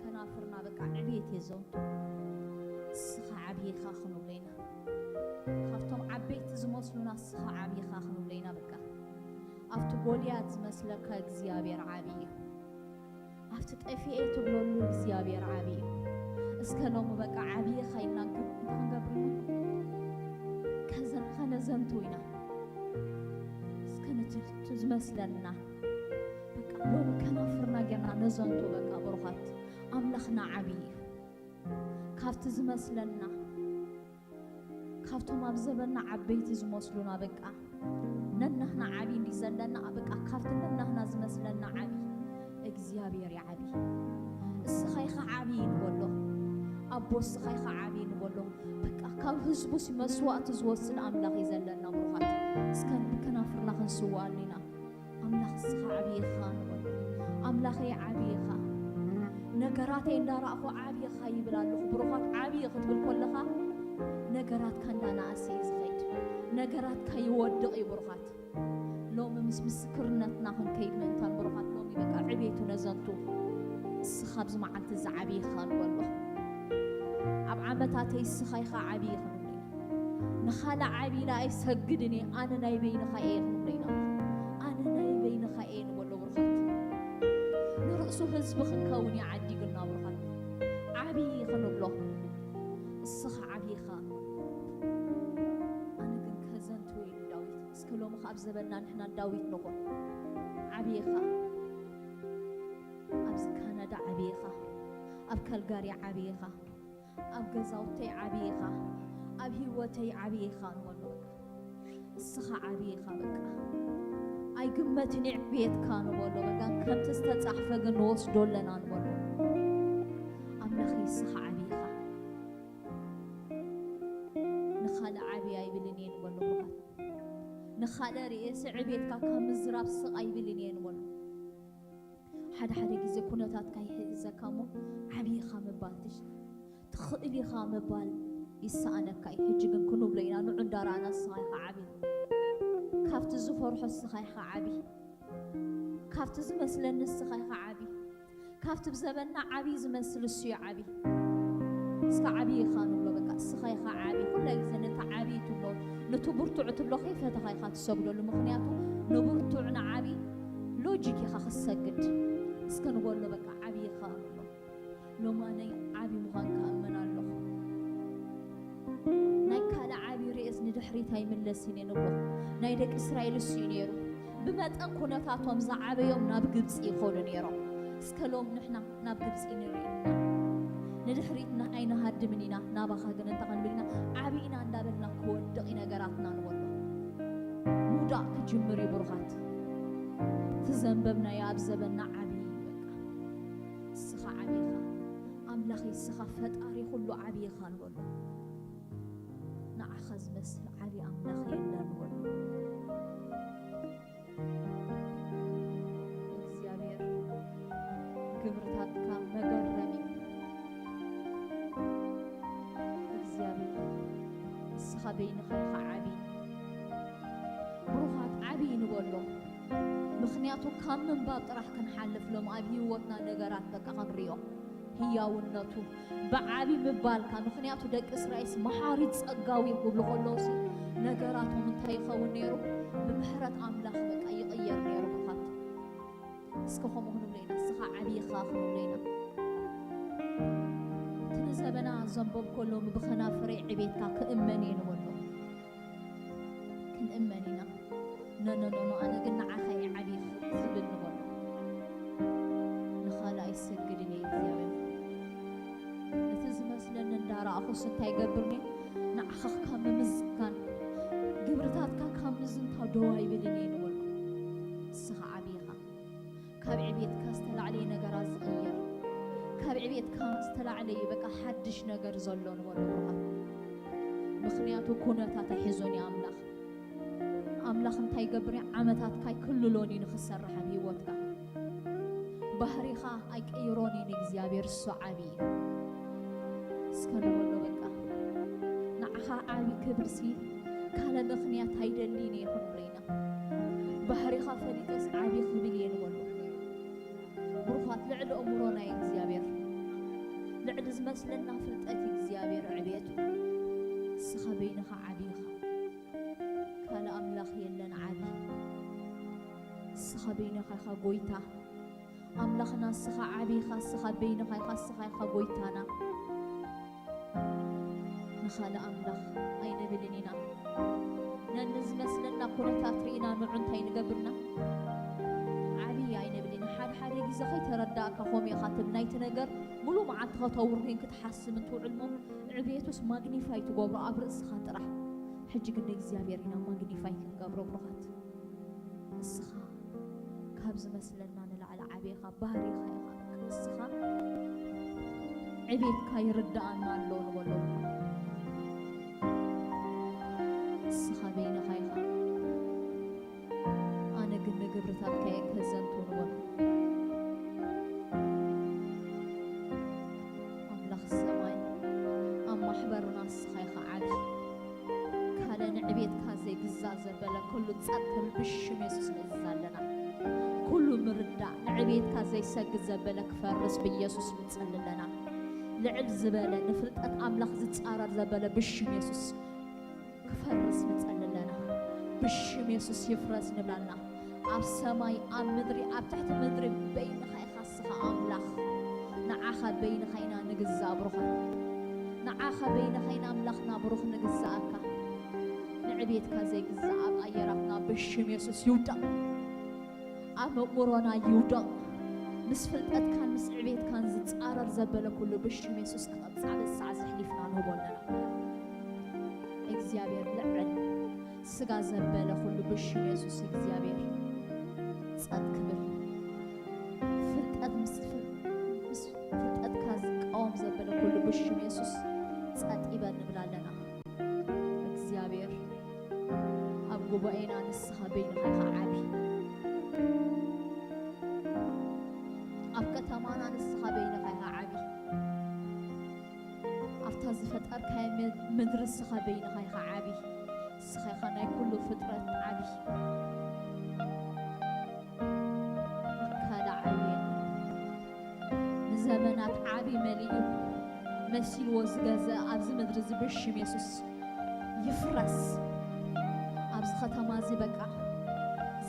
ከናፍርና በቃ ዕቤት የዘንቱ። እስኻ ዓብዪኻ ክንብሎ ኢና። ካብቶም ዓበይቲ ዝመስሉና እስኻ ዓብዪኻ ክንብሎ ኢና። በቃ ኣብቲ ጎልያድ ዝመስለካ እግዚኣብሔር ዓብዪ እዩ። ኣብቲ ጠፊኤ ትብለሉ እግዚኣብሔር ዓብዪ እዩ። እስከ ሎሚ በቃ ዓብዪኻ ኢልና ግብ-፣ እንታይ ክንገብር ኢና? ከዘን-፣ ከነዘንቱ ኢና። እስከ ነቲ፣ እቲ ዝመስለና በቃ ሎሚ ከናፍርና ጌርና ነዘንቱ። በቃ ብሩኻት፣ ኣምላኽና ዓብዪ እዩ። ካብቲ ዝመስለና፣ ካብቶም ኣብ ዘበንና ዓበይቲ ዝመስሉና በቃ ነናህና ዓብዪ እንዲ ዘለና በቃ ካብቲ ነናህና ዝመስለና ዓብዪ እግዚኣብሔር እዩ ዓብዪ። እስኻ ኢኻ ዓብዪ ንበሎ። ኣቦ እስኻ ኢኻ ዓብዪ ንበሎ። በቃ ካብ ህዝቡስ መስዋእቲ ዝወስድ ኣምላኽ እዩ ዘለና ብሩኻት። እስከ ብከናፍርና ክንስዋኣሉ ኢና። ኣምላኽ እስኻ ዓብዪ ኢኻ ንበሎ። ኣምላኸይ ዓብዪ ኢኻ። ነገራተይ እንዳረኣኹ ዓብዪ ኢኻ ይብል ኣለኹ። ብሩኻት ዓብዪ ክትብል ከለኻ ነገራትካ እንዳነኣሰ እዩ ዝኸይድ። ነገራትካ ይወድቕ እዩ ብሩኻት። ሎሚ ምስ ምስክርነትና ክንከይድ ምእንታን ብሩኻት ሎሚ በቃ ዕቤቱ ነዘንቱ። እስኻ ኣብዚ መዓልቲ እዚ ዓብዪ ኢኻ ንበሎ። ኣብ ዓመታተይ እስኻ ኢኻ ዓብዪ ክንብል ኢና። ንኻልእ ዓብዪ ኢለ ኣይሰግድን እየ፣ ኣነ ናይ በይንኻ እየ ክንብሎ ኢና። ኣነ ናይ በይንኻ እየ ንበሎ ብሩኻት። ንርእሱ ህዝቢ ክንከውን እዩ ዓዲጉና ብሩኻት። ዓብዪ ክንብሎ፣ እስኻ ዓብዪ ኢኻ። ኣነ ግን ከዘንቱ ኢሉ ዳዊት። እስከ ሎሚ ካብ ዘበንና ንሕና ዳዊት ንኹን። ዓብዪ ኢኻ። ኣብዚ ካናዳ ዓብዪ ኢኻ። ኣብ ካልጋሪ ዓብዪ ኢኻ። ኣብ ገዛውተይ ዓብዪ ኢኻ። ኣብ ህይወተይ ዓብዪ ኢኻ ንበሎ። እስኻ ዓብዪ ኢኻ በቃ። ኣይግመትን ዕብየትካ ንበሎ በቃ። ከምቲ ዝተጻሕፈ ግን ንወስዶ ኣለና ንበሎ። ኣምላኸይ እስኻ ዓብዪ ኢኻ። ንኻልእ ዓብዪ ኣይብልን እየ ንበሎ ብሩኻት። ንኻልእ ርእየሲ ዕብየትካ ካብ ምዝራብ ስቕ ኣይብልን እየ ንበሎ። ሓደ ሓደ ግዜ ኩነታትካ ይሕእዘካ እሞ ዓብዪ ኢኻ ምባል ትሽ-፣ ትኽእል ኢኻ ምባል ይሰኣነካ እዩ። ሕጂ ግን ክንብሎ ኢና፣ ንዑ እንዳረኣና እስኻ ኢኻ ዓብዪ። ካብቲ ዝፈርሖ እስኻ ኢኻ ዓብዪ። ካብቲ ዝመስለኒ እስኻ ኢኻ ዓብዪ። ካብቲ ብዘበንና ዓብዪ ዝመስል እሱ እዩ ዓብዪ። እስካ ዓብዪ ኢኻ ንብሎ፣ በቃ እስኻ ኢኻ ዓብዪ። ኩላ ግዜ ነቲ ዓብዪ ትብሎ፣ ነቲ ብርቱዕ ትብሎ ከይፈተኻ ኢኻ ትሰግደሉ። ምኽንያቱ ንብርቱዕ ንዓብዪ ሎጂክ ኢኻ ክትሰግድ። እስከ ንበሎ በቃ ዓብዪ ኢኻ ንብሎ። ሎማነይ ዓብዪ ምዃንካ እመን ኣለኹ። ናይ ካልእ ዓብዪ ርእየስ ንድሕሪት ኣይምለስን እየ ንብሎ። ናይ ደቂ እስራኤል እሱ እዩ ነይሩ። ብመጠን ኩነታቶም ዝዓበዮም ናብ ግብፂ ይኸዱ ነይሮም። እስከ ሎም ንሕና ናብ ግብፂ ንርኢ ኢና። ንድሕሪትና ኣይንሃድምን ኢና፣ ናባኻ ግን እንታይ ክንብል ኢና? ዓብይና እንዳበልና ክወድቕ እዩ ነገራትና ንበሎ። ምውዳቕ ክጅምር እዩ ብሩኻት። እቲ ዘንበብናዮ ኣብ ዘበንና ዓብዪ እዩ በቃ። እስኻ ዓብዪ ኢኻ። ኣምላኸይ እስኻ ፈጣሪ ኩሉ ዓብዪ ኢኻ ንበሎ። ንዓኻ ዝመስል ዓብዪ ኣምላኽ የለን ንበሎ። እግዚኣብሔር ግብርታትካ መገረሚ እዩ። እግዚኣብሔር እስኻ በይንኻ ኢኻ ዓብዪ። ብሩኻት ዓብዪ ንበሎ። ምኽንያቱ ካብ ምንባብ ጥራሕ ክንሓልፍ ሎም ኣብ ህይወትና ነገራት በቃ ክንሪኦ ህያውነቱ ብዓቢ ምባልካ። ምኽንያቱ ደቂ እስራኤልስ መሓሪ ጸጋዊ ክብሉ ከለውሲ ነገራቶም እንታይ ይኸውን ነይሩ? ብምሕረት ኣምላኽ በቃ ይቕየር ነይሩ። ብኻት እስከ ከምኡ ክንብሎ ኢና፣ እስኻ ዓብዪኻ ክንብሎ ኢና። እቲ ንዘበና ዘንበብኮ ሎሚ ብኸናፍረይ ዕቤትካ ክእመን እየ ንበሎ። ክንእመን ኢና። ኖ፣ ኖ፣ ኖ፣ ኖ፣ ኣነ ግን ንዓኻ እየ ዓብዪ ዝብል ንበሎ። ንኻልእ ኣይሰግድን እየ እግዚኣብሔር። እቲ ዝመስለኒ እንዳረኣኹስ እንታይ ይገብር እየ? ንዓኻ ካብ ምምዝጋን፣ ግብርታትካ ካብ ምዝንታው ደው ኣይብልን እየ ንበሎ። ንስኻ ዓብዪ ኢኻ። ካብ ዕቤትካ ዝተላዕለ እዩ ነገራት ዝቕየር። ካብ ዕቤትካ ዝተላዕለ እዩ በቃ ሓድሽ ነገር ዘሎ ንበሎ ብሩኻት። ምኽንያቱ ኩነታት ኣይሕዞን እዩ ኣምላኽ። ኣምላኽ እንታይ ይገብር እዩ? ዓመታትካ ኣይክልሎን እዩ ንኽሰርሕ ኣብ ህይወትካ። ባህሪኻ ኣይቅይሮን እዩ ንእግዚኣብሔር፣ እሱ ዓቢ እዩ። እስከ ንበሎ በቃ ንዓኻ ዓቢ ክብርሲ ካልእ ምኽንያት ኣይደልን እየ ክንብሎ ኢና። ባህሪኻ ፈሊጠስ ዓቢ ክብል እየ ንበሎ። ብሩኻት ልዕሊ እምሮ ናይ እግዚኣብሔር ዝመስለና ፍልጠት እግዚኣብሔር ዕቤቱ። ንስኻ በይንኻ ዓቢ ኢኻ። ካልእ ኣምላኽ የለን ዓቢ። ንስኻ በይንኻ ኢኻ ጎይታ። ኣምላኽና ንስኻ ዓቢ ኢኻ፣ ንስኻ በይንኻ ኢኻ፣ ንስኻ ኢኻ ጎይታና። ንኻልእ ኣምላኽ ኣይንብልን ኢና። ነንዝመስለና ኩነታት ርኢና ንዑ እንታይ ንገብርና? ዓቢ ኣይንብልን ኢና። ሓደ ሓደ ግዜ ከይተረዳእካ ከምኡ ኢኻ ትብል። ናይቲ ነገር ሙሉእ መዓልቲ ከተውርህን ክትሓስብን ትውዕል እሞ፣ ዕቤቱስ ማግኒፋይ ትገብሮ ኣብ ርእስኻ ጥራሕ። ሕጂ ግን ንእግዚኣብሔር ኢና ማግኒፋይ ክንገብሮ ብሩኻት። ንስኻ ካብ ዝመስለና ንላዕሊ ዓቢ ኢኻ፣ ባህሪኻ ኢኻ። በቃ ንስኻ ዕቤትካ ይርድኣና ኣሎ ንበሎ። ንስኻ በይንኻ ኢኻ፣ ኣነ ግን ንግብርታትካ እየ ከዘንቱ ንበሎ። ኣምላኽ ሰማይ፣ ኣብ ማሕበርና ንስኻ ኢኻ ዓቢ። ካልእ ንዕቤትካ ዘይግዛእ ዘበለ ኩሉ ጸጥ ክብል ብሽም የሱስ ንእዝዝ ኣለና። ኩሉ ምርዳእ ንዕቤትካ ዘይሰግድ ዘበለ ክፈርስ ብኢየሱስ ንጸሊ ኣለና። ልዕል ዝበለ ንፍልጠት ኣምላኽ ዝጻረር ዘበለ ብሽም የሱስ ክፈርስ ንጸሊ ኣለና። ብሽም የሱስ ይፍረስ ንብላልና። ኣብ ሰማይ፣ ኣብ ምድሪ፣ ኣብ ትሕቲ ምድሪ በይንኻ ኢኻ ንስኻ ኣምላኽ። ንዓኻ በይንኻ ኢና ንግዛእ ብሩኻ። ንዓኻ በይንኻ ኢና ኣምላኽና ብሩኽ ንግዛኣካ። ንዕቤትካ ዘይግዛእ ኣብ ኣየራትና ብሽም የሱስ ይውደቕ። ኣብ ኣእምሮና ይውደቕ። ምስ ፍልጠትካን ምስ ዕቤትካን ዝጻረር ዘበለ ኩሉ ብሽም የሱስ ክቐጻዕ በሳዕ ዘሕሊፍና ንህቦ ኣለና። እግዚኣብሔር ልዕል ስጋ ዘበለ ኩሉ ብሽም የሱስ እግዚኣብሔር ጸጥ ክብል። ፍልጠት ምስ ፍል-፣ ምስ ፍልጠትካ ዝቃወም ዘበለ ኩሉ ብሽም የሱስ ጸጥ ይበል ንብል ኣለና። እግዚኣብሔር ኣብ ጉባኤና ንስኻ በይንኻ ኢኻ ዓቢ። ኣብ ከተማና ንስኻ በይንኻ ኢኻ ዓቢ። ኣብታ ዝፈጠርካዮ ም-፣ ምድሪ ንስኻ በይንኻ ኢኻ ዓቢ። ንስኻ ኢኻ ናይ ኩሉ ፍጥረት ዓቢ። ካልእ ዓቢ የለን። ንዘመናት ዓቢ መሊኡ መሲልዎ ዝገዘ ኣብዚ ምድሪ እዚ ብሽም የሱስ ይፍረስ። ኣብዚ ከተማ እዚ በቃ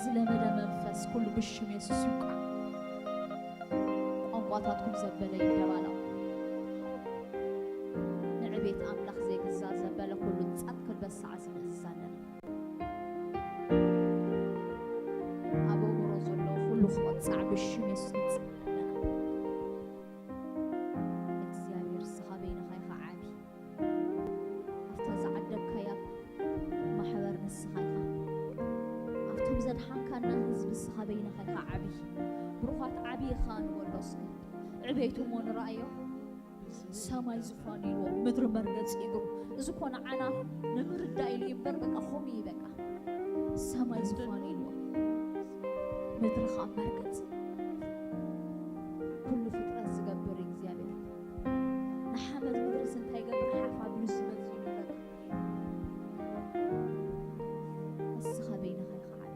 ዝለመደ መንፈስ ኩሉ ብሽም የሱስ ይውቃዕ። ቋንቋታትኩም ዘበለ ይደባለቕ። ንዕቤት ኣምላኽ ዘይግዛእ ዘበለ ኩሉ ጸጥ ክብል በሳዕ እዚ ንእዝዝ ኣለና። ኣብ ኣእምሮ ዘሎ ኩሉ ክቕጻዕ ብሽም የሱስ ንጽሊ ኣለና። እግዚኣብሔር ንስኻ በይንኻ ኢኻ ዓቢ። ኣብታ ዝዓደግካያ ማሕበር ንስኻ ኢኻ። ኣብቶም ዘድሓንካና ህዝቢ ንስኻ በይንኻ ኢኻ ዓቢ። ብሩኻት ዓቢ ኢኻ ንበሎ እስከ። ዕቤቱ እሞ ንረኣዮ። ሰማይ ዝፋን ኢልዎ፣ ምድሪ መርገጺ እግሩ። እዚ እኮ ንዓና ንምርዳእ ኢሉ እዩ እምበር በቃ ከምኡ እዩ በቃ። ሰማይ ዝፋን ኢልዎ፣ ምድሪ ኸኣ መርገጺ። ኩሉ ፍጥረት ዝገብር እግዚኣብሔር። ንሓመድ ምድርስ እንታይ ይገብር? ሓፍ ኣቢሉ ዝመዝን እዩ በቃ። ንስኻ በይንኻ ኢኻ ዓቢ።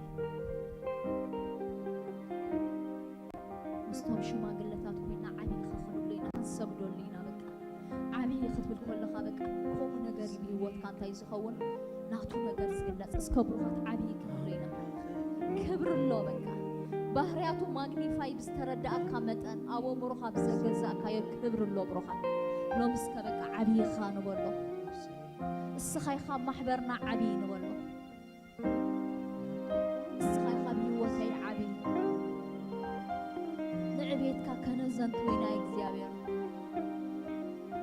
ምስቶም ሽማግለታት ኮይና ዓቢ ኢኻ ክንብሎ ኢና፣ ክንሰግደሉ ኢና። በቃ ዓቢ ክትብል ከለኻ በቃ ከምኡ ነገር እዩ ብህይወትካ እንታይ ዝኸውን ናቱ ነገር ዝግለጽ። እስከ ብሩኻት ዓቢ ክንብሎ ኢና። ክብሪ ኣሎ በቃ ባህርያቱ ማግኒፋይ ብዝተረዳእካ መጠን ኣብ ኣእምሮኻ ብዘገዛእካዮ ክብሪ ኣሎ ብሩኻት። ሎም እስከ በቃ ዓቢ ኢኻ ንበሎ። እስኻ ኢኻ ኣብ ማሕበርና ዓቢ ንበሎ። እስኻ ኢኻ ኣብ ህይወተይ ዓቢ። ንዕቤትካ ከነዘንቱ ኢና እግዚኣብሔር።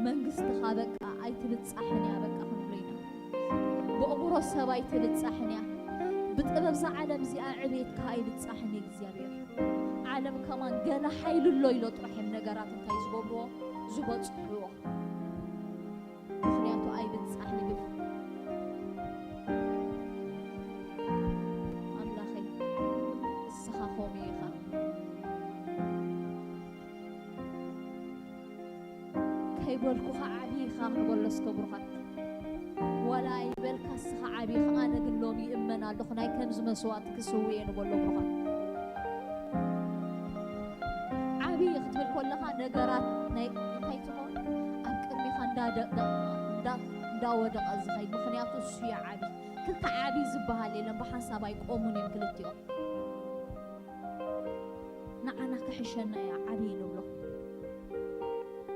መንግስትኻ በቃ ኣይትብጻሕን እያ በቃ ክንብሎ ኢና። ብእምሮ ሰብ ኣይትብጻሕን እያ። ብጥበብ እዛ ዓለም እዚኣ ዕቤትካ ኣይብጻሕን እዩ እግዚኣብሔር። ዓለም ከማን ገለ ሓይሊ ኣሎ ኢሎ ጥራሕ እዮም ነገራት እንታይ ዝገብርዎ ዝበጽሕዎ። ምኽንያቱ ኣይብጻሕን እዩ። ኣምላኸይ እስኻ ከምኡ ኢኻ። ከይበልኩኻ ዓቢ ኢኻ ንበሎ እስከ ብሩኻት። ዋላ ኣይበልካ እስኻ ዓቢ ኢኻ፣ ኣነ ግን ሎሚ ይእመን ኣለኹ ናይ ከምዚ መስዋእቲ ክስው እየ ንበሎ ብሩኻት። ዓቢ ክትብል ከለኻ ነገራት ናይ እንታይ ትኸውን? እንዳደቀ እንዳ እንዳወደቀ ዝኸይድ፣ ምኽንያቱ እሱ እዩ ዓቢ። ክልተ ዓቢ ዝበሃል የለን፣ ብሓንሳብ ኣይቆሙን እዮም ክልቲኦም። ንዓና ክሕሸና እያ ዓቢ ንብሎ።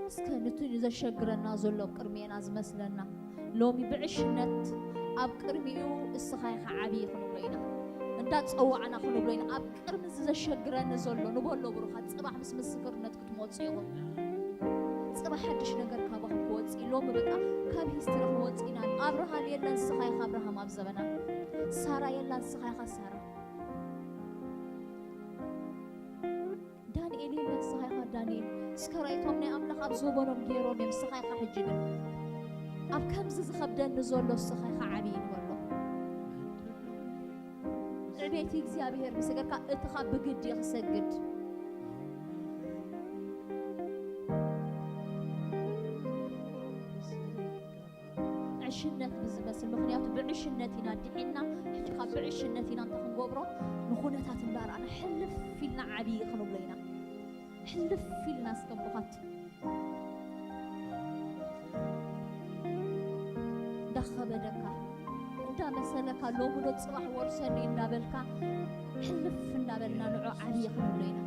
እስከ ንቲ ዘሸግረና ዘሎ ኣብ ቅድሜና ዝመስለና ሎሚ ብዕሽነት ኣብ ቅድሚኡ እስኻ ኢኻ ዓቢ ክንብሎ ኢና። እንዳጸዋዕና ክንብሎ ኢና። ኣብ ቅድሚ እዚ ዘሸግረኒ ዘሎ ንበሎ ብሩኻት፣ ጽባሕ ምስ ምስክርነት ክትመጹ ኢኹም። ጽባሕ ሓድሽ ነገር ካባኹም ክወጽእ እዩ። ሎሚ በቃ ካብ ሂስትሪ ክንወጽእ ኢና። ኣብርሃም የለን፣ እስኻ ኢኻ ኣብርሃም ኣብ ዘበና። ሳራ የላን፣ እስኻ ኢኻ ሳራ። ዳንኤል የለን፣ እስኻ ኢኻ ዳንኤል። እስከ ራእይቶም ናይ ኣምላኽ ኣብ ዘበኖም ገይሮም እዮም፣ እስኻ ኢኻ ሕጂ ግን። ኣብ ከምዚ ዝኸብደኒ ዘሎ እስኻ ኢኻ ዓብዪ ንበሎ። ዕቤት እግዚኣብሔር ምስ እገርካ እትኻ ብግዲ ክሰግድ። ዕሽነት ብዝመስል፣ ምኽንያቱ ብዕሽነት ኢና ድሒና፣ ሕጂ ካብ ብዕሽነት ኢና እንታይ ክንገብሮ? ንኹነታት እንዳረኣና ሕልፍ ኢልና ዓብዪ ክንብሎ ኢና። ሕልፍ ኢልና እስከ ብሩኻት እንዳኸበደካ እንዳመሰለካ፣ ሎሚ ዶ ጽባሕ ወርሰኒ እንዳበልካ ሕልፍ እንዳበልና ንዑ ዓብዪ ክንብሎ ኢና።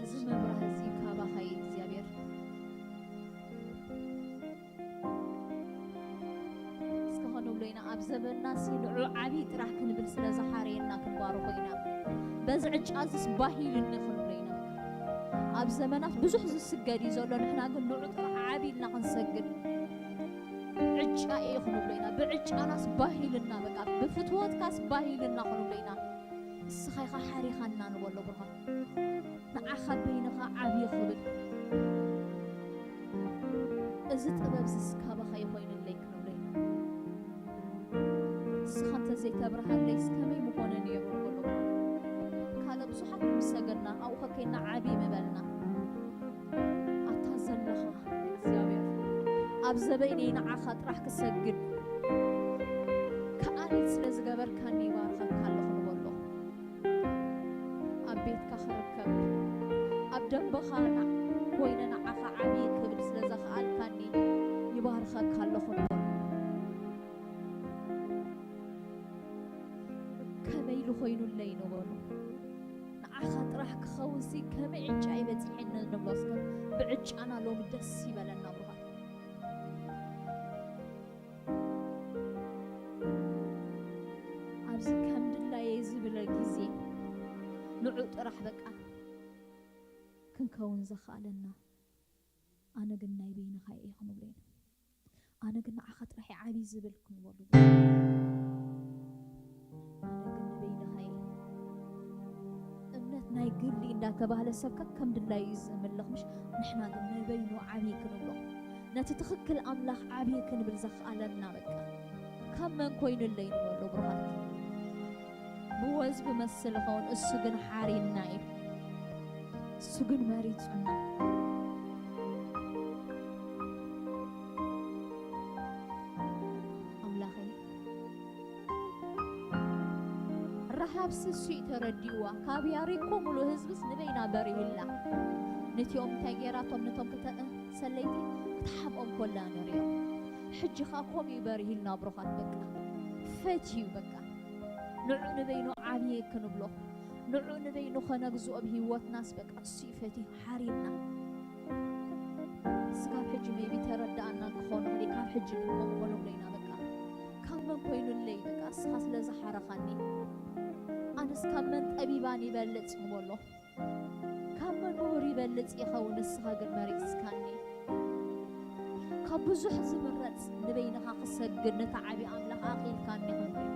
እዚ መብራህ እዚ ካባኻ እዩ እግዚኣብሔር። እስከ ክንብሎ ኢና፣ ኣብ ዘመንና ሲ ንዑ ዓብዪ ጥራሕ ክንብል ስለ ዝሓረየና ክንባርኾ ኢና። በዚ ዕጫ እዚስ ባሂልኒ ክንብሎ ኢና። ኣብ ዘመናት ብዙሕ ዝስገድ እዩ ዘሎ፣ ንሕና ግን ንዑ ጥራሕ ዓብዪ ኢልና ክንሰግድ ዕጫ እዩ ክንብሎ ኢና። ብዕጫናስ ባሂልና፣ በቃ ብፍትወትካስ ባሂልና ክንብሎ ኢና። እስኻ ኢኻ ሓሪኻና ንበሎ ብሩኻት። ንዓኻ በይንኻ ዓብዪ ክብል። እዚ ጥበብ ዝስ ካባኻ ይኾይንለይ ክንብሎ ኢና። እስኻ እንተዘይተብርሃለይስ ከመይ ምኾነ ነይሩ ንበሎ። ካልእ ብዙሓት ምሰገድና፣ ኣብኡ ከከይና ዓብዪ ምበልና። ኣታ ዘለኻ እግዚኣብሔር፣ ኣብ ዘበይነይ ንዓኻ ጥራሕ ክሰግድ ከኣልት ስለ ዝገበርካኒ ይባርኸካ ኣለኹ ንበሎ። ኣብ ቤትካ ክርከብ፣ ኣብ ደንበኻ ና-፣ ኮይነ ንዓኻ ዓብዪ ክብል ስለ ዘኽኣልካኒ ይባርኸካ ኣለኹ ንበሎ። ከመይ ኢሉ ኮይኑለይ ንበሎ። ንዓኻ ጥራሕ ክኸውንሲ ከመይ ዕጫ ይበጺሐኒ ንብሎ እስከ። ብዕጫና ሎሚ ደስ ይበለና ብሩኻት። ኣብዚ ከም ድላየ ዝብለ ግዜ ንዑ ጥራሕ በቃ ክንከውን ዘኽኣለና። ኣነ ግን ናይ በይንኻ እየ ክንብሎ ኢና። ኣነ ግን ንዓኻ ጥራሕ እየ ዓብዪ ዝብል ክንበሉ። ኣነ ግን ንበይንኻ እየ። እምነት ናይ ግሊ እንዳተባህለ ሰብ ከከም ድላዩ እዩ ዝምልኽ፣ ምሽ? ንሕና ግን ንበይኑ ዓብዪ ክንብሎ፣ ነቲ ትኽክል ኣምላኽ ዓብዪ ክንብል ዘኽኣለና በቃ ካብ መን ኮይኑለይ ንበሎ ብሩኻት። ብወዝ ብመስል ኸውን፣ እሱ ግን ሓሪና እዩ። እሱ ግን መሪጹና። ኣምላኸይ፣ ረሃብሲ እሱ እዩ ተረዲእዋ። ካብ ያሪኮ ሙሉእ ህዝብስ ንበይና በሪህላ። ነቲኦም እንታይ ገይራቶም፣ ነቶም ክተ-፣ ሰለይቲ ክትሓብኦም ኮላ ንሪኦ። ሕጂ ኸኣ ከምኡ እዩ በሪህልና ብሩኻት። በቃ ፈትዩ፣ በቃ ንዑ ንበይኑ ዓብዪ ክንብሎ፣ ንዑ ንበይኑ ኸነግዝኦ ብህይወትናስ በቃ እሱ እዩ ፈትዩ ሓሪምና። እስካብ ሕጂ ሜቢ ተረዳኣና ክኾኑ፣ ካብ ሕጂ ግን ከምኡ ኾኑ ብለይና በቃ ካብ መን ኮይኑለይ በቃ እስኻ ስለ ዝሓረኻኒ። ኣነስ ካብ መን ጠቢባን ይበልጽ ንበሎ። ካብ መን ምሁር ይበልጽ ይኸውን፣ ንስኻ ግን መሪጽካኒ። ካብ ብዙሕ ዝምረጽ ንበይንኻ ክሰግድ ነቲ ዓቢ ኣምላኽ ኣኽኢልካኒ ክንብል።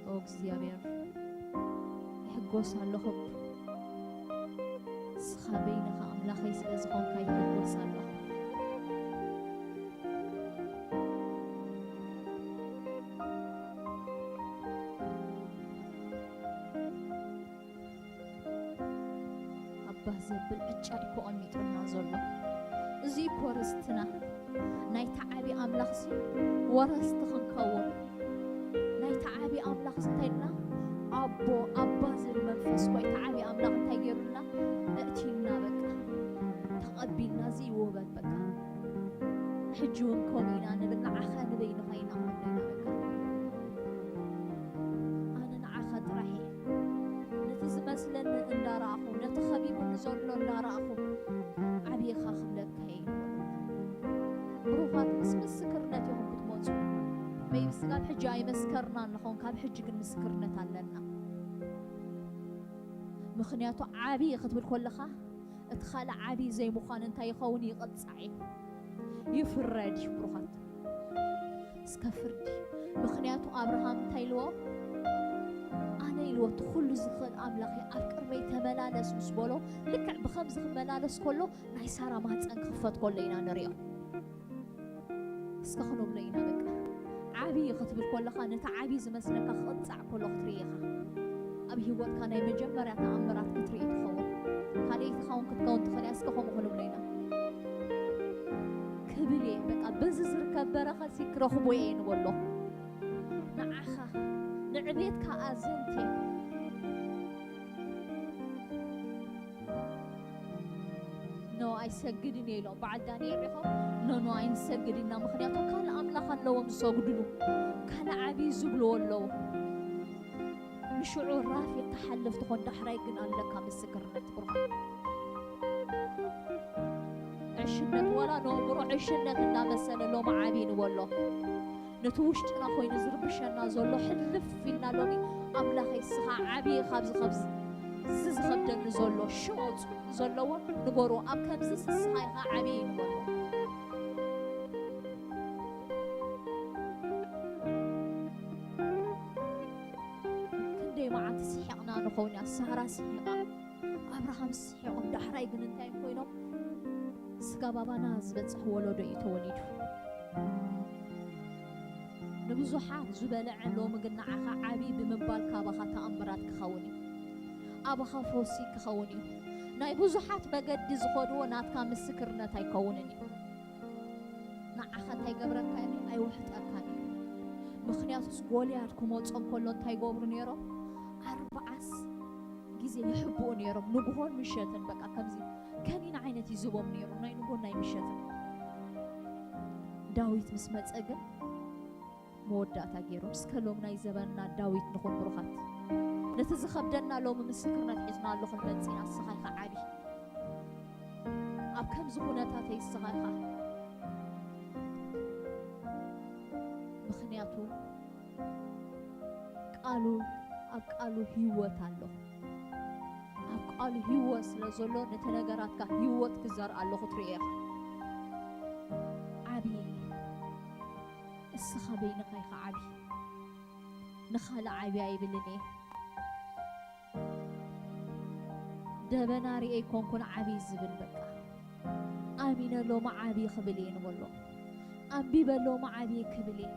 ኦ እግዚኣብሔር፣ ይሕጎስ ኣለኹ። ንስኻ በይንኻ ኣምላኸይ ስለ ዝኾንካ ይሕጎስ ኣለኹ። ባህ ዘብል ዕጫ እዩ ተቐሚጡልና ዘሎ። እዚ እኮ ርስትና፣ ናይቲ ዓቢ ኣምላኽሲ ወረስቲ ክንከውን፣ ናይቲ ዓቢ ኣምላኽሲ እንታይ ኢልና? ኣቦ፣ ኣባ ዝብል መንፈስ እኮ እቲ ዓቢ ኣምላኽ እንታይ ገይሩልና? እእቲና በቃ፣ ተቐቢልና፣ እዚ ይውበል በቃ። ሕጂ እውን ከምኡ ኢና ንብል፣ ንዓኻ ንበይንኻ ኢና ክንብል ኢና በቃ። ኣነ ንዓኻ ጥራሕ እየ። ነቲ ዝመስለኒ እንዳረኣኹ፣ ነቲ ከቢቡኒ ዘሎ እንዳረኣኹ፣ ዓብይኻ ክብለካ እየ ይብሉ። ብሩኻት፣ ምስ ምስክርነት ኢኹም ክትመፁ። መይቢ ስጋብ ሕጂ ኣይመስከርናን ንኸውን፣ ካብ ሕጂ ግን ምስክርነት ኣለና። ምኽንያቱ ዓብዪ ክትብል ከለኻ፣ እቲ ካልእ ዓብዪ ዘይምዃን እንታይ ይኸውን? ይቕጻዕ እዩ፣ ይፍረድ እዩ። ብሩኻት፣ እስከ ፍርዲ። ምኽንያቱ ኣብርሃም እንታይ ኢልዎ? ኣነ ኢልዎ፣ እቲ ኩሉ ዝኽእል ኣምላኽ ኣብ ቅድመይ ተመላለስ ምስ በሎ፣ ልክዕ ብኸምዚ ክመላለስ ከሎ ናይ ሳራ ማህፀን ክኽፈት ከሎ ኢና ንሪኦ። እስከ ክንብሎ ኢና በቃ። ዓብዪ ክትብል ከለኻ፣ ነቲ ዓብዪ ዝመስለካ ክቕጻዕ ከሎ ክትርኢ ኢኻ። ኣብ ህይወትካ ናይ መጀመርያ ተኣምራት ክትርኢ ትኸውን። ካልኣይቲ ኻውን ክትከውን ትኽእል እያ። እስከ ከምኡ ክንብሎ ኢና። ክብል እየ በቃ፣ በዚ ዝርከብ በረኸትሲ ክረኽቦ እየ ንበሎ። ንዓኻ፣ ንዕቤትካ ኣዘንትየ። ኖ፣ ኣይሰግድን እየ ኢሎም በዓል ዳንኤል ሪኾም፣ ኖ፣ ኖ፣ ኣይንሰግድ ኢና፣ ምኽንያቱ ካልእ ኣምላኽ ኣለዎም ዝሰግድሉ፣ ካልእ ዓብዪ ዝብልዎ ኣለዎ። ንሽዑ ራፍ ተሓልፍ ትኾን፣ ዳሕራይ ግን ኣለካ ምስክርነት ብሩኻት። ዕሽነት ዋላ ነእምሮ ዕሽነት እንዳመሰለ ሎሚ ዓብዪ ንበሎ። ነቲ ውሽጥና ኮይኑ ዝርብሸና ዘሎ ሕልፍ ኢልና ሎሚ፣ ኣምላኸይ፣ ንስኻ ዓብዪ፣ ካብዚ፣ ካብዚ፣ እዚ ዝኸብደኒ ዘሎ ሽቕጥ ዘለዎ ንገሩ፣ ኣብ ከምዚ ንስኻ ኢኻ ዓብዪ ንበሎ። ክንደይ መዓልቲ ስሒቕና ንኸውን ኢና፣ ሳራ ስሒቓ፣ ኣብርሃም ስሒቖም፣ ዳሕራይ ግን እንታይ ኮይኖም? ስጋ ባባና ዝበጽሕ ወለዶ እዩ ተወሊዱ። ንብዙሓት ዝበልዐ ሎሚ ግን ንዓኻ ዓብዪ ብምባል ካባኻ ተኣምራት ክኸውን እዩ። ኣባኻ ፈውሲ ክኸውን እዩ። ናይ ብዙሓት መገዲ ዝኸድዎ ናትካ ምስክርነት ኣይከውንን እዩ። ንዓኻ እንታይ ገብረካ እዩ? ኣይውሕጠካን እዩ። ምኽንያቱስ ጎልያድ ክመጾም ከሎ እንታይ ይገብሩ ነይሮም? ኣርብዓስ ግዜ ይሕብኡ ነይሮም። ንግሆን ምሸትን በቃ ከምዚ ከኒን ዓይነት ይዝቦም ነይሩ፣ ናይ ንግሆን ናይ ምሸትን። ዳዊት ምስ መጸ ግን መወዳእታ ገይሮም። እስከ ሎም ናይ ዘበንና ዳዊት ንኹን ብሩኻት። ነቲ ዝኸብደና ሎሚ ምስክርነት ሒዝናሉ ክንመጽእ ኢና። ንስኻ ኢኻ ዓቢ። ኣብ ከምዚ ኩነታተይ ንስኻ ኢኻ። ምኽንያቱ ቃሉ፣ ኣብ ቃሉ ህይወት ኣሎ። ኣብ ቃሉ ህይወት ስለ ዘሎ ነቲ ነገራትካ ህይወት ክዘርእ ኣለኹ ትርኢ ኢኻ። ዓቢ፣ እስኻ በይንኻ ኢኻ ዓቢ። ንኻልእ ዓቢ ኣይብልን እየ። ደበና ርኤ ኣይኮንኩን ዓቢ ዝብል በቃ። ኣሚነ ሎሚ ዓቢ ክብል እየ ንበሎ። ኣንቢበ ሎሚ ዓቢ ክብል እየ።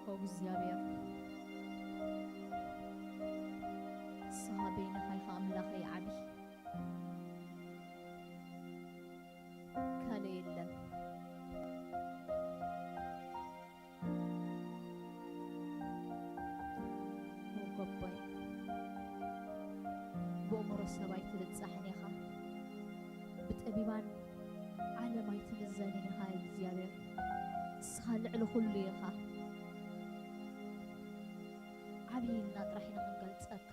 ኦ እግዚኣብሔር፣ ንስኻ በይንኻ ኢኻ ኣምላኸይ ዓቢ። ካልእ የለን። ሞጎቦይ፣ ብእምሮ ሰብ ኣይትብጻሕን ኢኻ፣ ብጠቢባን ዓለም ኣይትምዘንን ኢኻ እግዚኣብሔር። ንስኻ ልዕሊ ኩሉ ኢኻ። ዓብዪ ኢልና ጥራሕ ኢና ክንገልጸካ።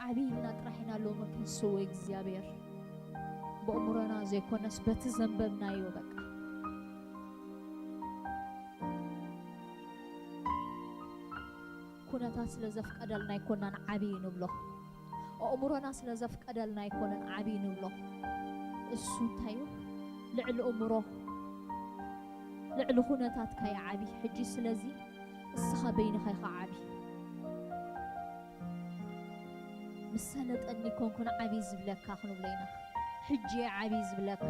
ዓብዪ ኢልና ጥራሕ ኢና ሎሚ ክንስው እግዚኣብሔር። ብእምሮና ዘይኮነስ በቲ ዘንበብናዮ በቃ። ኩነታት ስለ ዘፍቀደልና ኣይኮናን ዓብዪ ንብሎ። ኣእምሮና ስለ ዘፍቀደልና ኣይኮነን ዓብዪ ንብሎ። እሱ እንታይ እዩ? ልዕሊ እምሮ፣ ልዕሊ ኩነታትካ እዩ ዓብዪ። ሕጂ ስለዚ እስኻ በይንኻ ኢኻ ዓብዪ። ምስ ሰለጠኒ ኮንኩን ዓብዪ ዝብለካ ክንብሎ ኢና። ሕጂ እየ ዓብዪ ዝብለካ።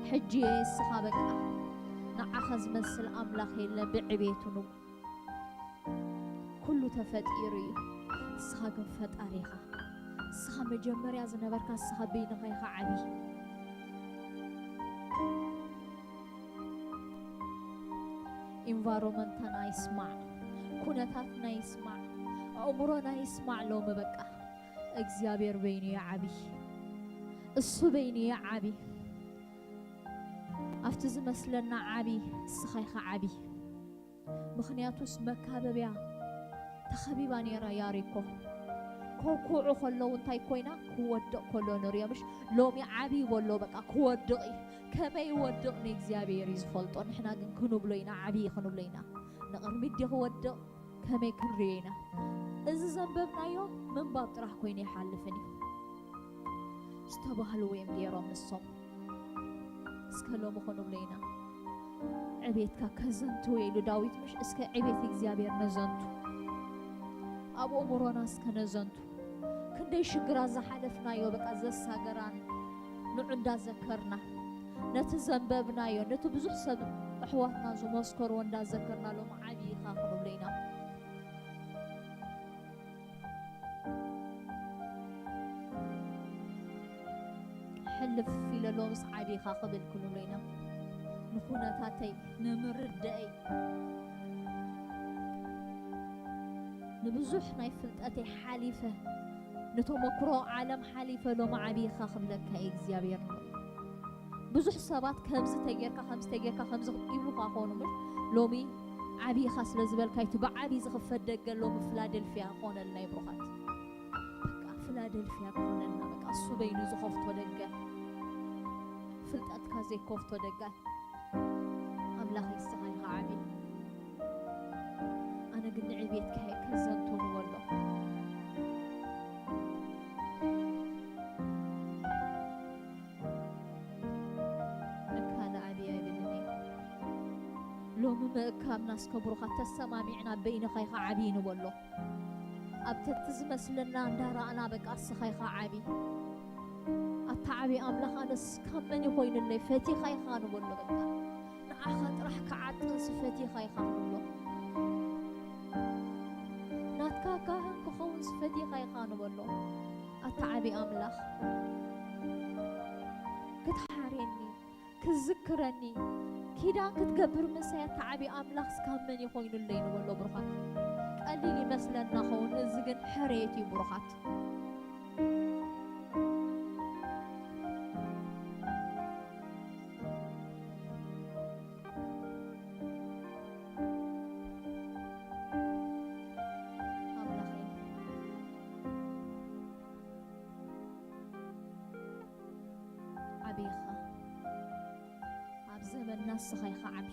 ሕጂ እየ እስኻ በቃ ንዓኻ ዝመስል ኣምላኽ የለን። ብዕቤቱ ን-፣ ኩሉ ተፈጢሩ እዩ። ንስኻ ግን ፈጣሪ ኢኻ። ንስኻ መጀመርያ ዝነበርካ ንስኻ በይንኻ ኢኻ ዓቢ። ኢንቫይሮመንትና ይስማዕ፣ ኩነታትና ይስማዕ፣ ኣእምሮና ይስማዕ። ሎሚ በቃ እግዚኣብሔር በይኑ እዩ ዓቢ። እሱ በይኑ እዩ ዓቢ። ኣብቲ ዝመስለና ዓቢ፣ ንስኻ ኢኻ ዓቢ። ምኽንያቱስ መካበብያ ተኸቢባ ነይራ ያሪኮ። ከውክዑ ከለዉ እንታይ ኮይና? ክወድቕ ከሎ ንሪኦ ምሽ? ሎሚ ዓቢ በሎ፣ በቃ ክወድቕ እዩ። ከመይ ይወድቕ ንእግዚኣብሔር እዩ ዝፈልጦ። ንሕና ግን ክንብሎ ኢና፣ ዓቢ ክንብሎ ኢና። ንቕድሚት ድዩ ክወድቕ? ከመይ ክንርእዮ ኢና? እዚ ዘንበብናዮ ምንባብ ጥራሕ ኮይኑ ይሓልፍን እዩ። ዝተባህልዎ እዮም ገይሮም ንሶም። እስከ ሎሚ ክንብሎ ኢና። ዕቤትካ ከዘንትው ኢሉ ዳዊት ምሽ? እስከ ዕቤት እግዚኣብሔር ነዘንቱ። ኣብ ኣእምሮና እስከ ነዘንቱ። ክንደይ ሽግራት ዝሓለፍናዮ በቃ ዘሳገራን ንዑ እንዳዘከርና፣ ነቲ ዘንበብናዮ፣ ነቲ ብዙሕ ሰብ ኣሕዋትና ዝመስከርዎ እንዳዘከርና ሎሚ ዓቢ ኢኻ ክንብሎ ኢና። ሕልፍ ኢለ ሎምስ ዓቢ ኢኻ ክብል ክንብሎ ኢና። ንኹነታተይ፣ ንምርድኣይ፣ ንብዙሕ ናይ ፍልጠተይ ሓሊፈ፣ ንተመክሮ ዓለም ሓሊፈ ሎሚ ዓቢ ኢኻ ክብለካ እየ እግዚኣብሔር። ብዙሕ ሰባት ከምዚ ተጌርካ፣ ከምዚ ተጌርካ፣ ከምዚ ይብሉኻ ኾኑ እምበር፣ ሎሚ ዓቢ ኢኻ ስለ ዝበልካ፣ እቲ ብዓቢ ዝኽፈት ደገ ሎሚ ፊላደልፊያ ክኾነልና እዩ ብሩኻት። በቃ ፊላደልፊያ ክኾነልና፣ በቃ እሱ በይኑ ዝኸፍቶ ደገ፣ ፍልጠትካ ዘይከፍቶ ደገ። ኣምላኽ ንስኻ ኢኻ ዓቢ። ኣነ ግን ንዕቤትካ እየ ከዘንቱ ንበሎ። እካ ንዓቢ ኣይብልን እየ። ሎሚ ምእካብና እስከ ብሩኻት ተሰማሚዕና በይንኻ ኢኻ ዓቢ ንበሎ። ኣብ ተቲ ዝመስለና እንዳረኣና በቃ እስኻ ኢኻ ዓቢ። ኣታ ዓቢ ኣምላኽ ኣነስ ካብ መን ይኾይኑለይ ፈቲኻ ኢኻ ንበሎ በቃ። ንዓኻ ጥራሕ ክዓጥንስ ፈቲኻ ኢኻ ንብሎ። ናትካ ካህን ክኸውንስ ፈቲኻ ኢኻ ንበሎ። ኣታ ዓቢ ኣምላኽ ክትሓርየኒ፣ ክትዝክረኒ፣ ኪዳን ክትገብር ምሳይ ኣታ ዓቢ ኣምላኽስ ካብ መን ይኾይኑለይ ንበሎ ብሩኻት። ቀሊል ይመስለና ኸውን፣ እዚ ግን ሕርየት እዩ ብሩኻት። ኣምላኸይ፣ ዓቢ ኢኻ። ኣብ ዘመንና ንስኻ ኢኻ ዓቢ።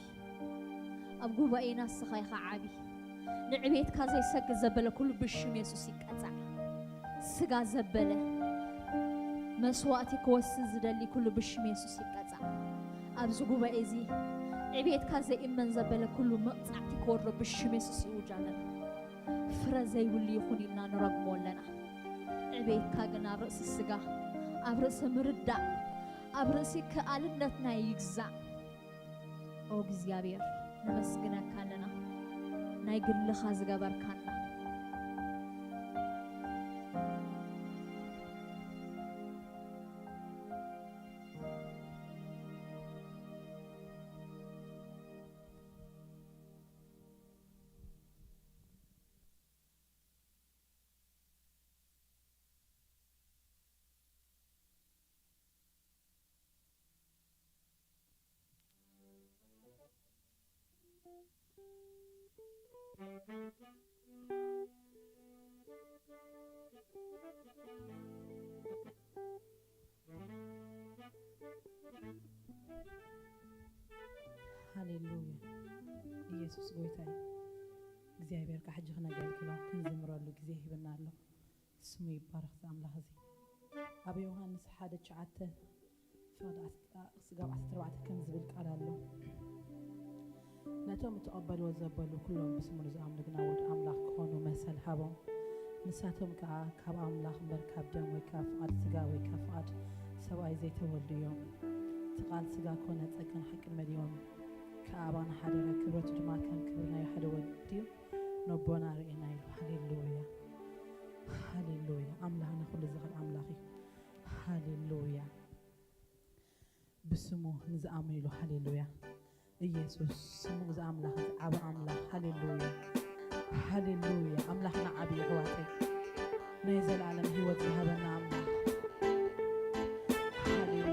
ኣብ ጉባኤና ንስኻ ኢኻ ዓቢ። ንዕቤትካ ዘይሰግድ ዘበለ ኩሉ ብሽም የሱስ ይቀጻዕ። ስጋ ዘበለ መስዋእቲ ክወስድ ዝደሊ ኩሉ ብሽም የሱስ ይቀጻዕ። ኣብዚ ጉባኤ እዚ ዕቤትካ ዘይእመን ዘበለ ኩሉ መቕጻዕቲ ክወርዶ ብሽም የሱስ ይውጅ ኣለና። ፍረ ዘይብሉ ይኹን ኢልና ንረግሞ ኣለና። ዕቤትካ ግን ኣብ ርእሲ ስጋ፣ ኣብ ርእሲ ምርዳእ፣ ኣብ ርእሲ ክኣልነትና ይግዛእ። ኦ እግዚኣብሔር፣ ነመስግነካ ኣለና፣ ናይ ግልኻ ዝገበርካና። ሃሌሉያ። ኢየሱስ ጎይታ እዩ። እግዚኣብሔር ካብ ሕጂ ክነገልግሎ ክንዝምረሉ ግዜ ሂብና ኣሎ። ስሙ ይባረኽ እዚ ኣምላኽ እዚ። ኣብ ዮሃንስ ሓደ ትሽዓተ ፍቕዲ ዓስ-፣ ስጋብ ዓሰርተ ኣርባዕተ ከም ዝብል ቃል ኣሎ። ነቶም እተቐበልዎ ዘበሉ ኩሎም ብስሙ ንዝኣምኑ ግና ወድ ኣምላኽ ክኾኑ መሰል ሃቦም። ንሳቶም ከኣ ካብ ኣምላኽ እምበር ካብ ደም ወይ ካብ ፍቓድ ስጋ ወይ ካብ ፍቓድ ሰብኣይ ዘይተወልዱ እዮም። እቲ ቃል ስጋ ኮነ፣ ጸጋን ሓቅን መሊኦም ኣባና ሓደረ፣ ክብረቱ ድማ ከም ክብሪ ናይ ሓደ ወዲ እዩ። ነቦና ርኢና ኢሉ። ሃሌሉያ፣ ሃሌሉያ። ኣምላኽና ኩሉ ዝኽእል ኣምላኽ እዩ። ሃሌሉያ። ብስሙ ንዝኣምን ኢሉ። ሃሌሉያ። ኢየሱስ ስሙ እዚ ኣምላኽ፣ እዚ ዓቢ ኣምላኽ። ሃሌሉያ፣ ሃሌሉያ። ኣምላኽና ዓቢ እዩ፣ ኣሕዋተይ። ናይ ዘላለም ህይወት ዝሃበና ኣምላኽ። ሃሌሉያ።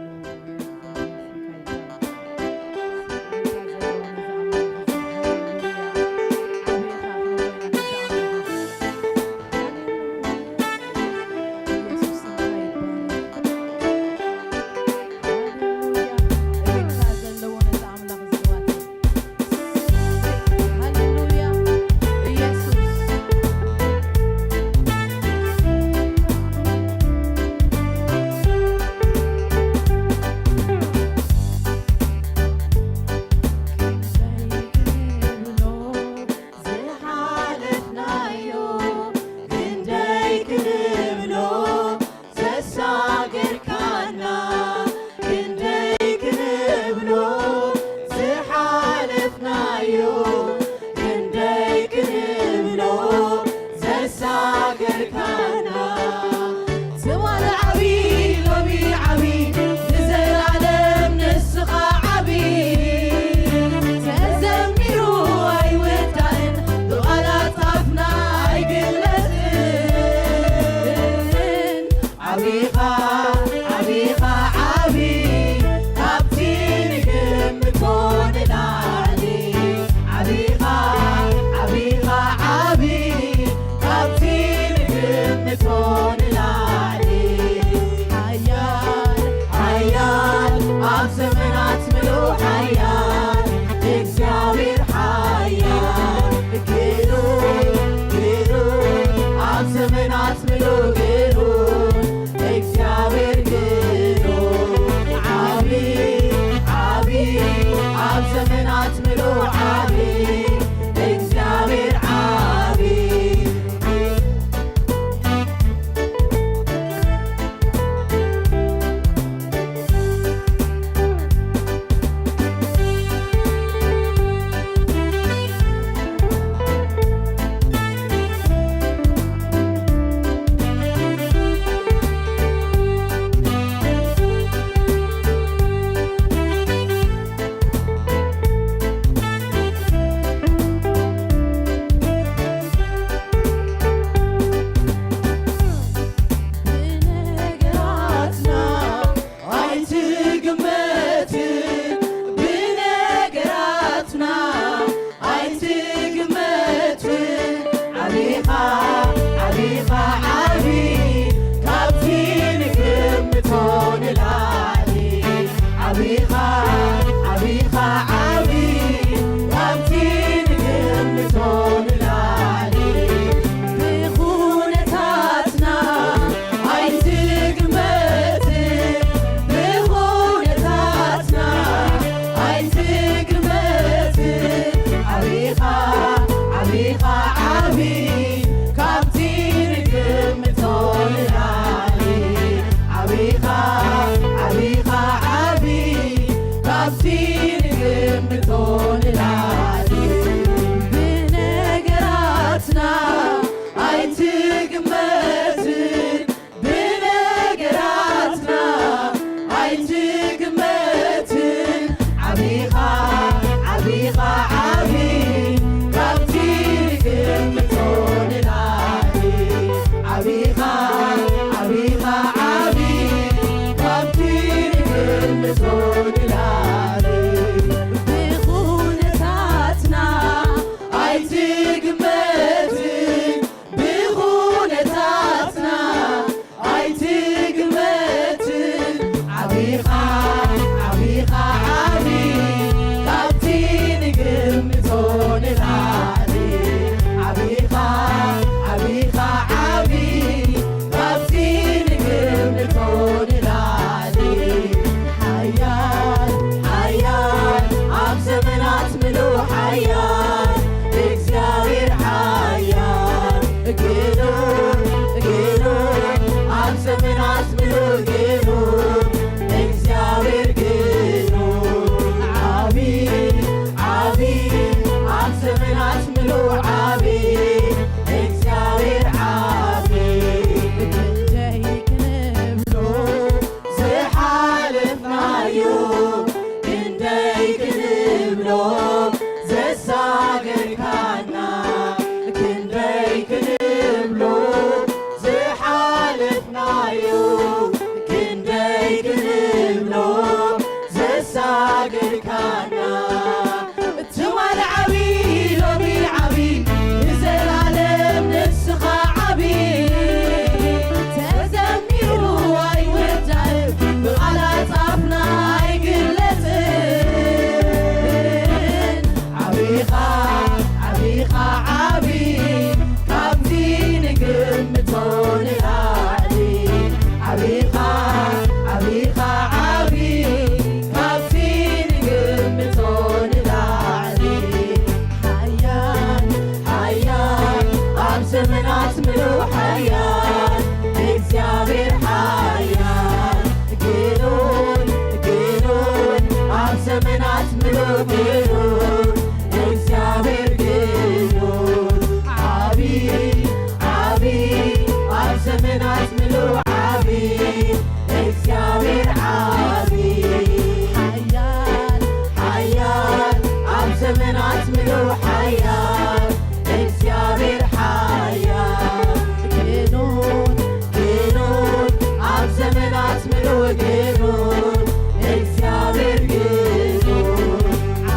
ግኑን፣ እግዚኣብሔር ግኑን፣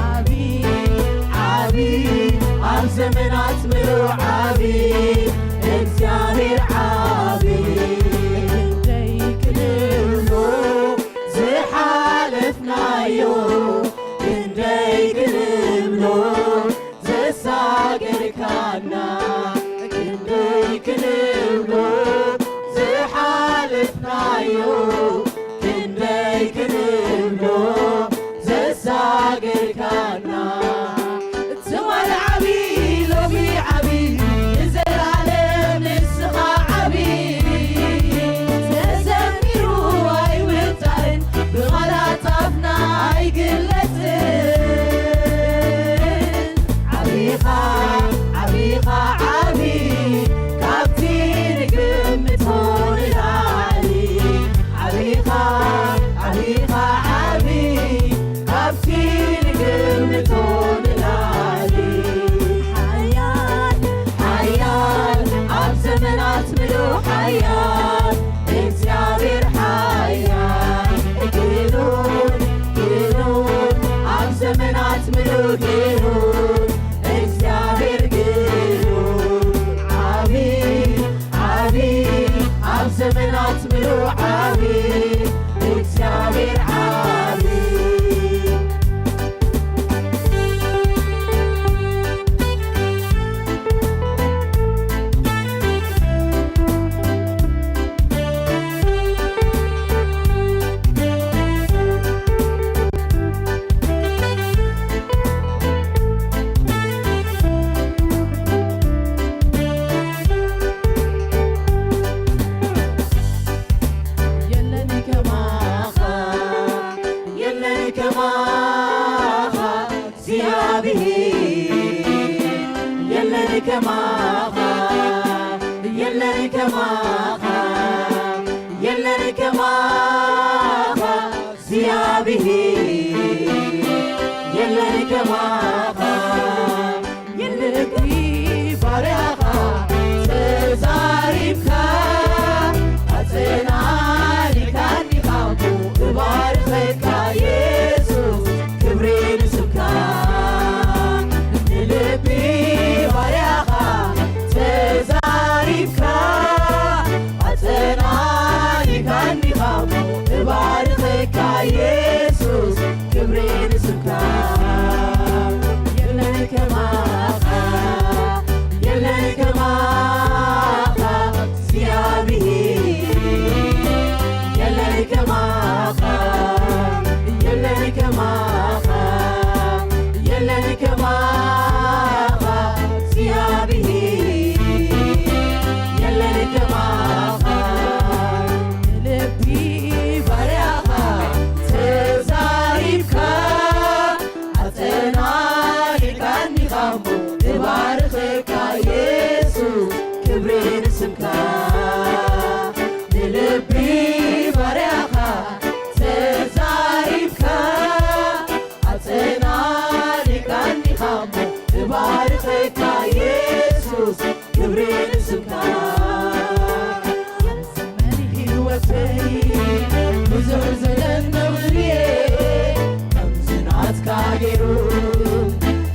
ዓቢ፣ ዓቢ፣ ኣብ ዘመናት ምሉእ ዓቢ፣ እግዚኣብሔር ዓቢ። ክንደይ ክንብሎ ዝሓለፍናዮ፣ ክንደይ ክንብሎ ዘሳገርካና፣ ክንደይ ክንብሎ ዝሓለፍናዮ፣ ክንደይ ክንብሎ ዘሳገርካና። ትማሊ ዓቢ፣ ሎሚ ዓቢ፣ ንዘለኣለም ንስኻ ዓቢ። ተዘሚሩ ኣይውዳእን፣ ብቓላት ኣፍና ኣይግለጽን። ዓቢኻ፣ ዓቢኻ ዓቢ፣ ካብቲ ንግምቶ ንላዕሊ። ዓቢኻ፣ ዓቢኻ ዓቢ፣ ካብቲ ንግምቶ ንላዕሊ። ሓያል፣ ሓያል፣ ኣብ ዘመናት ምሉእ ሓያል፣ እግዚኣብሔር ሓያል። ግኑን፣ ግኑን፣ ኣብ ዘመናት ምሉእ ግኑን፣ እግዚኣብሔር ግኑን። ዓቢ፣ ዓቢ፣ ኣብ ዘመናት ምሉእ ዓቢ፣ እግዚኣብሔር ዓቢ። የለን ከማኻ፣ የለን ከማኻ እግዚኣብሔር፣ የለን ከማኻ፣ የለን ከማኻ፣ የለን ከማኻ እግዚኣብሔር፣ የለን ከማኻ። ንልቢ ባርያኻ ተዛሪብካ፣ ኣጸናኒኻኒ እባርኸካ የሱስ፣ ክብሪ ንስምካ። ንልቢ ባርያኻ ተዛሪብካ፣ ኣጸናኒኻኒ እባርኸካ የሱስ፣ ክብሪ ንስምካ። የለን ከማኻ፣ የለን ከማኻ እግዚኣብሔር፣ የለን ከማኻ፣ የለን ከማኻ፣ የለን ከማኻ እግዚኣብሔር፣ የለን ከማኻ። ልቢ ባርያኻ ተዛሪብካ፣ ኣጸናኒኻኒ እሞ እባርኸካ የሱስ፣ ክብሪ ንስምካ። ንልቢ ባርያኻ ተዛሪብካ፣ ኣጸናኒኻኒ እሞ እባርኸካ የሱስ፣ ክብሪ ንስምካ። ዘመን ህይወተይ ብዙሕ ዘደንቕ እየ፣ ከምዚ ናትካ ገይሩ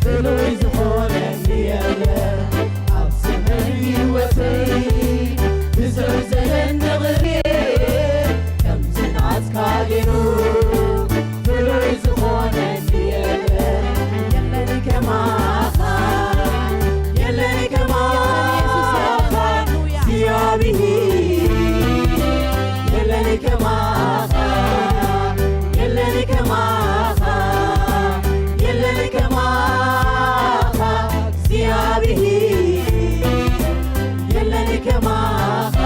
ፍሉይ ዝኾነኒ የለ። ኣብ ዘመን ህይወተይ ብዙሕ ዘደንቕ እየ፣ ከምዚ ናትካ ገይሩ ፍሉይ ዝኾነኒ የለን። የለን ከማኻ፣ የለን ከማኻ እግዚኣብሔር። የለን ከማኻ፣ የለን ከማኻ፣ የለን ከማኻ እግዚኣብሔር። የለን ከማኻ።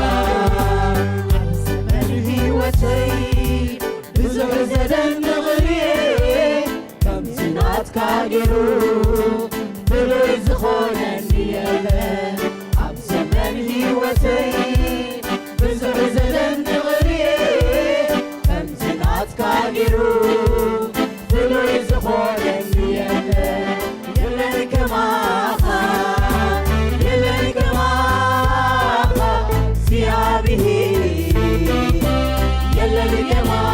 ኣብ ዘመን ህይወተይ ብዙሕ ዘደንቕ እየ፣ ከምዚ ናትካ ገይሩ ፍሉይ ዝኾነኒ የለን። ኣብ ዘመን ህይወተይ ብዙሕ ዘደንቕ እየ፣ ከምዚ ናትካ ገይሩ ፍሉይ ዝኾነኒ የለን። የለን ከማኻ፣ የለን ከማኻ እግዚኣብሔር። የለን ከማኻ፣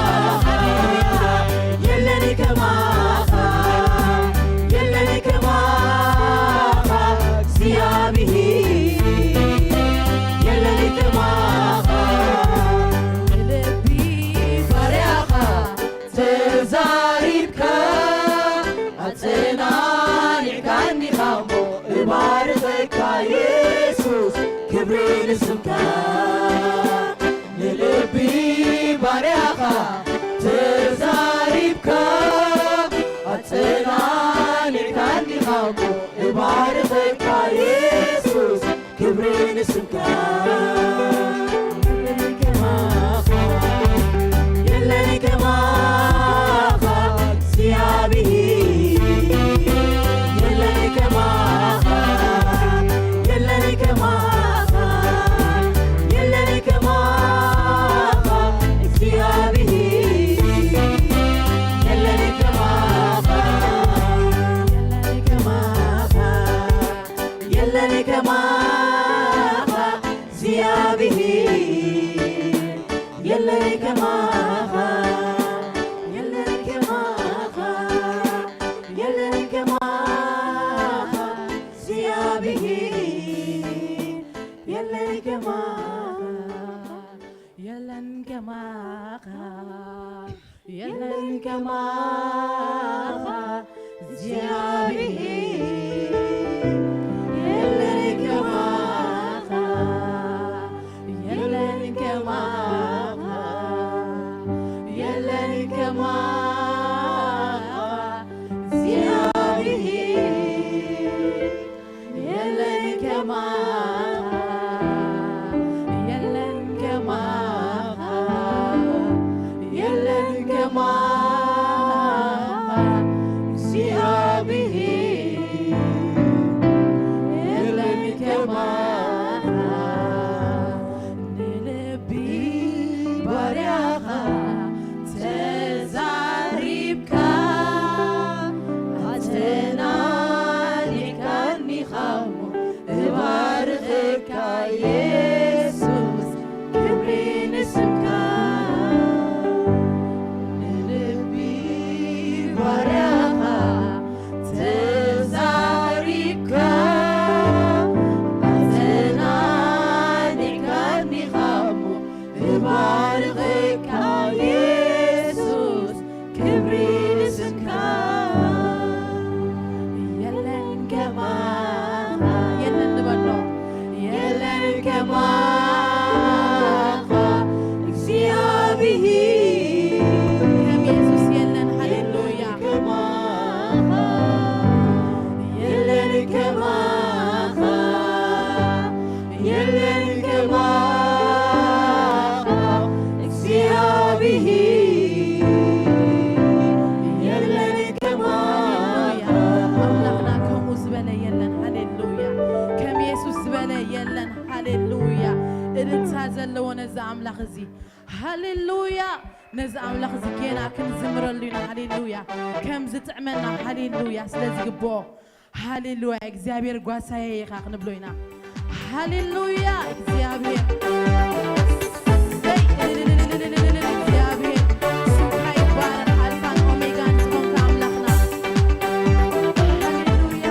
የለን ከማኻ እግዚኣብሔር፣ የለን ከማኻ፣ የለን ከማኻ፣ የለን ከማኻ እግዚኣብሔር፣ የለን ከማኻ፣ የለን ከማኻ፣ የለን ከማኻ እግዚኣብሔር፣ የለን ከማኻ። ንልቢ ባርያኻ ተዛሪብካ፣ ኣተናኒኻኒ ኻሞ እባርኸካ የሱስ፣ ክብሪ ንስምካ። ንልቢ ባርያኻ ተዛሪብካ፣ ኣተናኒኻኒ ኻሞ እባርኸካ የሱስ፣ ክብሪ ንስምካ። የለን ከማኻ፣ የለን ንበሎ። የለን ከማኻ እግዚኣብሔር። ከም የሱስ የለን። ሃሌሉያ። ከማኻ፣ የለን ከማኻ፣ የለን ከማኻ እግዚኣብሔር፣ የለን ከማኻ። ኣምላኽና ከምኡ ዝበለ የለን። ሃሌሉያ። ከም የሱስ ዝበለ የለን። ሃሌሉያ። እልልታ ዘለዎ ነዚ ኣምላኽ እዚ። ሃሌሉያ። ነዚ ኣምላኽ እዚ ጌና ክንዝምረሉ ኢና። ሃሌሉያ። ከም ዝጥዕመና፣ ሃሌሉያ፣ ስለ ዝግብኦ። ሃሌሉያ። እግዚኣብሔር ጓሳየ ኢኻ ክንብሎ ኢና። ሃሌሉያ። እግዚኣብሔር፣ እሰይ፣ እልልልልልልልልል፣ እግዚኣብሔር ስምካ ይባረኽ። ኣልፋን ኦሜጋን ዝኾንካ ኣምላኽና። ሃሌሉያ።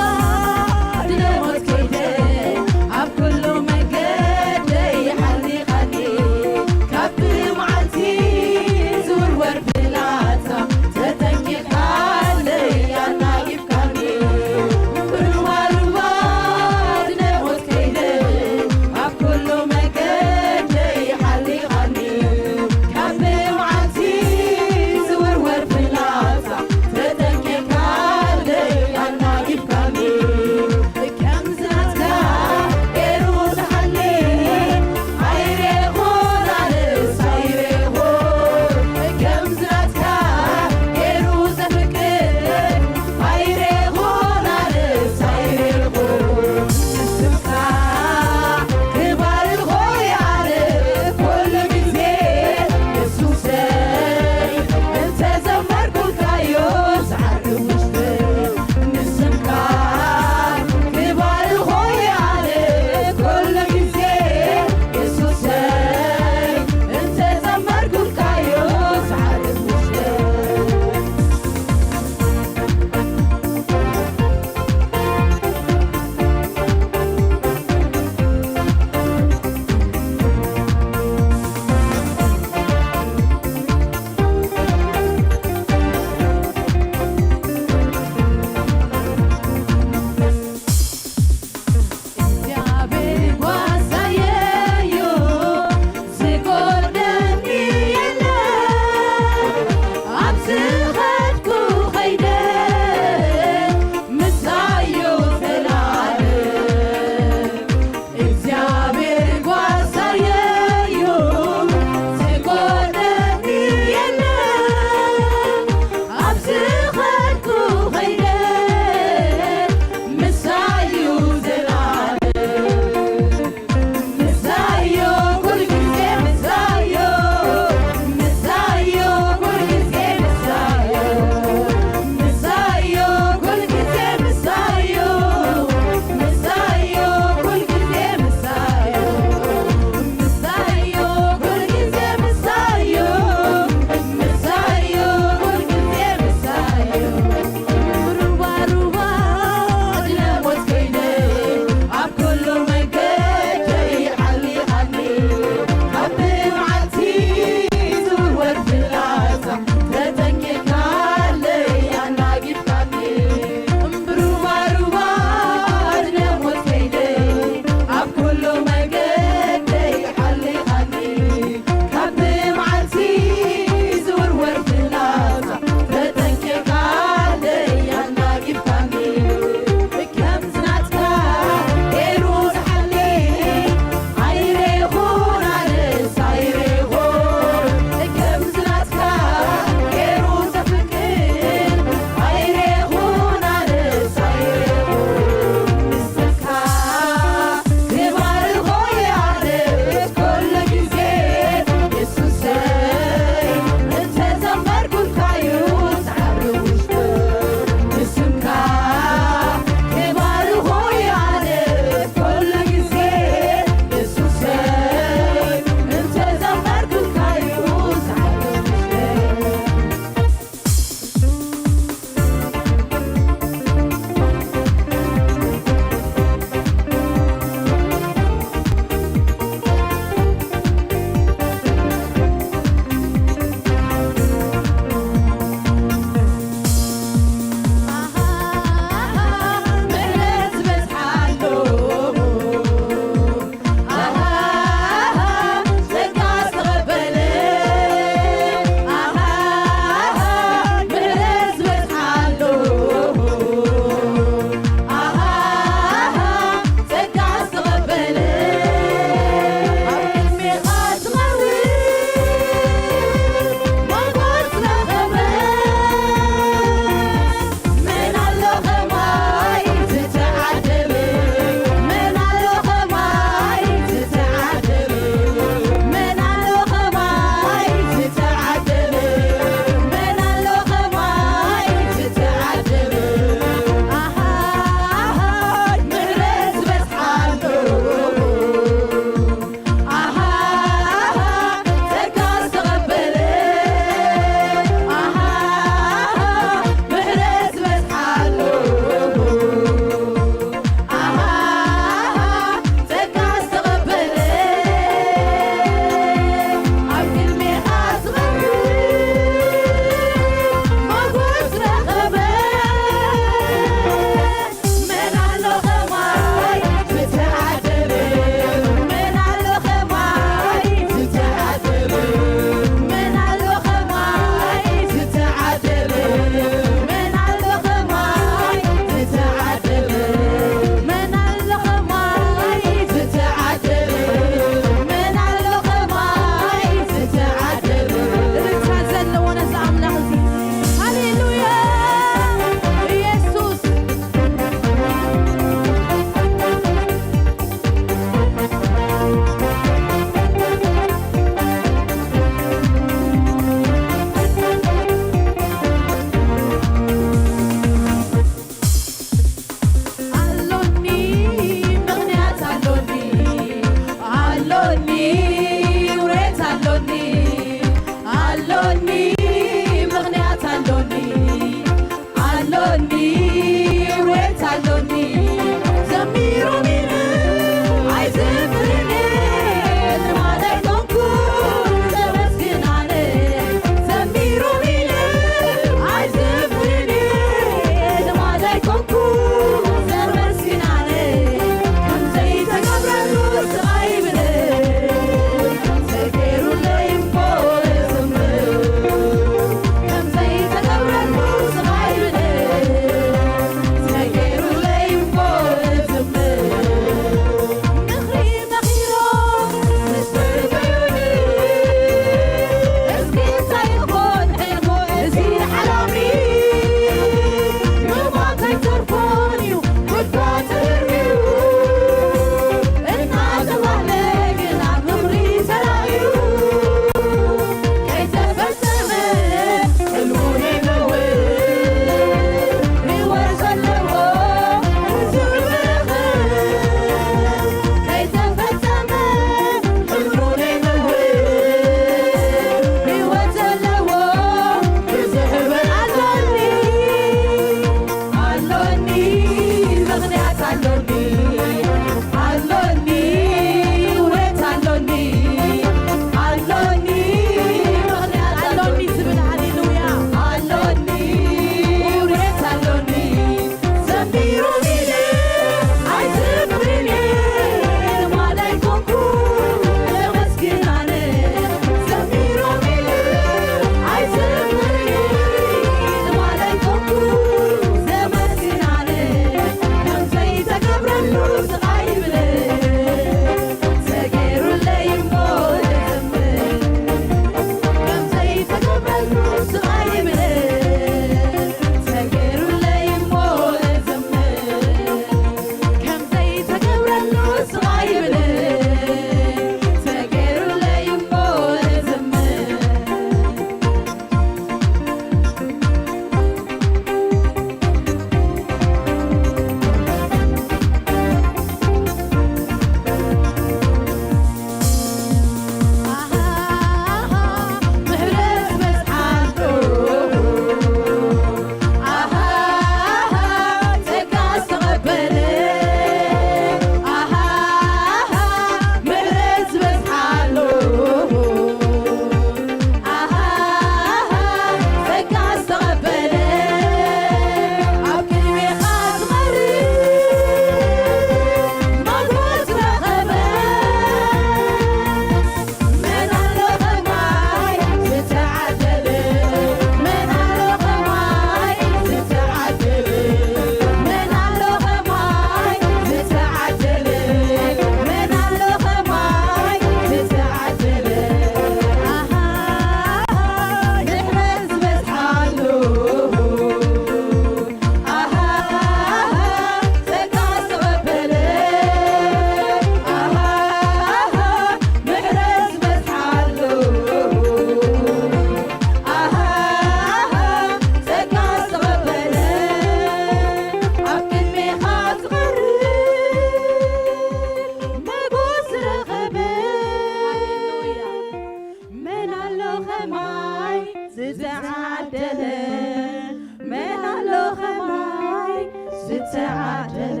ዝተዓደለ?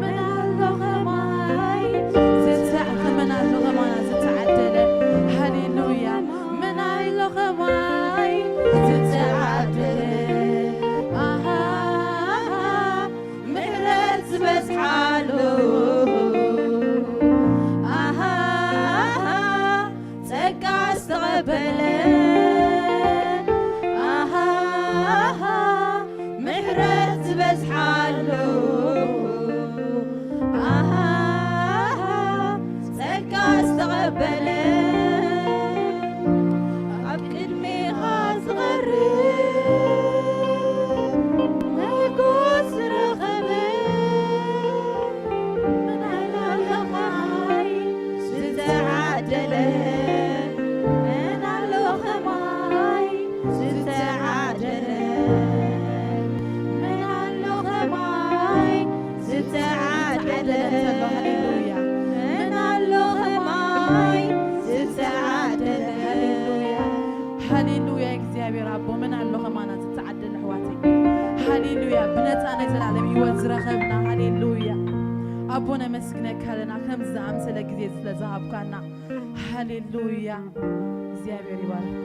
ምን ኣሎ ኸማይ ዝተዓ-፣ ምን ኣሎ ኸማና ዝተዓደለ? ሃሌሉያ። ምን ኣሎ ኸማይ ዝተዓደለ? ኣሃ፣ ምሕረት ዝበዝሓሉ። ኣሃ፣ ጸጋ ዝተቐበለ። ኣሃ፣ ምሕረት ዝበዝሓሉ። ኣሃ፣ ጸጋ ዝተቐበለ። ኣብ ቅድሜኻ ዝቐርብ፣ መጎስ ዝረኸበ፣ ምን ኣሎ ኸማይ ዝተዓደለ? ምን ኣሎ ኸማይ ዝተዓደለ? ምን ኣሎ ኸማይ ዝተዓደለ? ተሎ፣ ሃሌሉያ። ምን ኣሎ ኸማይ ዝተዓደለ? ሃሌሉያ። ሃሌሉያ፣ እግዚኣብሔር ኣቦ፣ ምን ኣሎ ኸማና ዝተዓደለ ኣሕዋተይ? ሃሌሉያ። ብነፃ ናይ ዘላለም ህይወት ዝረኸብና። ሃሌሉያ። ኣቦ፣ ነመስግነካ ኣለና፣ ከምዚ ዝኣምሰለ ግዜ ስለ ዝሃብካና። ሃሌሉያ። እግዚኣብሔር ይባርክ።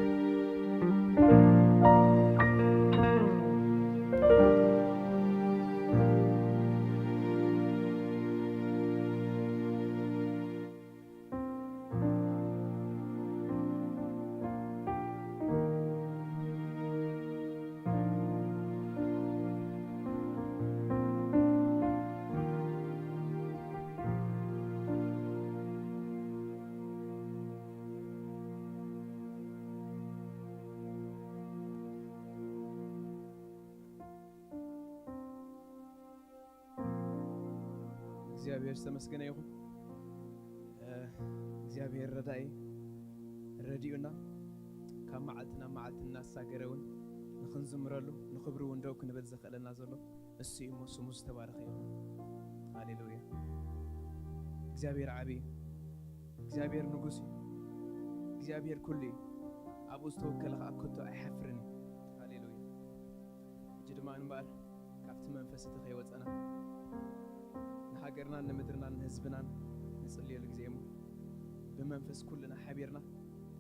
እግዚኣብሔር ዝተመስገነ ይኹን። እ፣ እግዚኣብሔር ረዳኢ ረዲኡና፣ ካብ መዓልቲ ናብ መዓልቲ እናሳገረ እውን ንኽንዝምረሉ፣ ንኽብሩ እውን ደው ክንብል ዘኽእለና ዘሎ እሱ እዩ እሞ፣ ስሙ ዝተባረኸ ይኹን። ሃሌሉያ። እግዚኣብሔር ዓቢ እዩ። እግዚኣብሔር ንጉስ እዩ። እግዚኣብሔር ኩሉ እዩ። ኣብኡ ዝተወከለ ኸኣ ከቶ ኣይሓፍርን እዩ። ሃሌሉያ። ሕጂ ድማ እምበኣር ካብቲ መንፈስ እቲ ከይወጸና፣ ንሃገርናን ንምድርናን ንህዝብናን ንጽልየሉ ግዜ እሞ፣ ብመንፈስ ኩልና ሓቢርና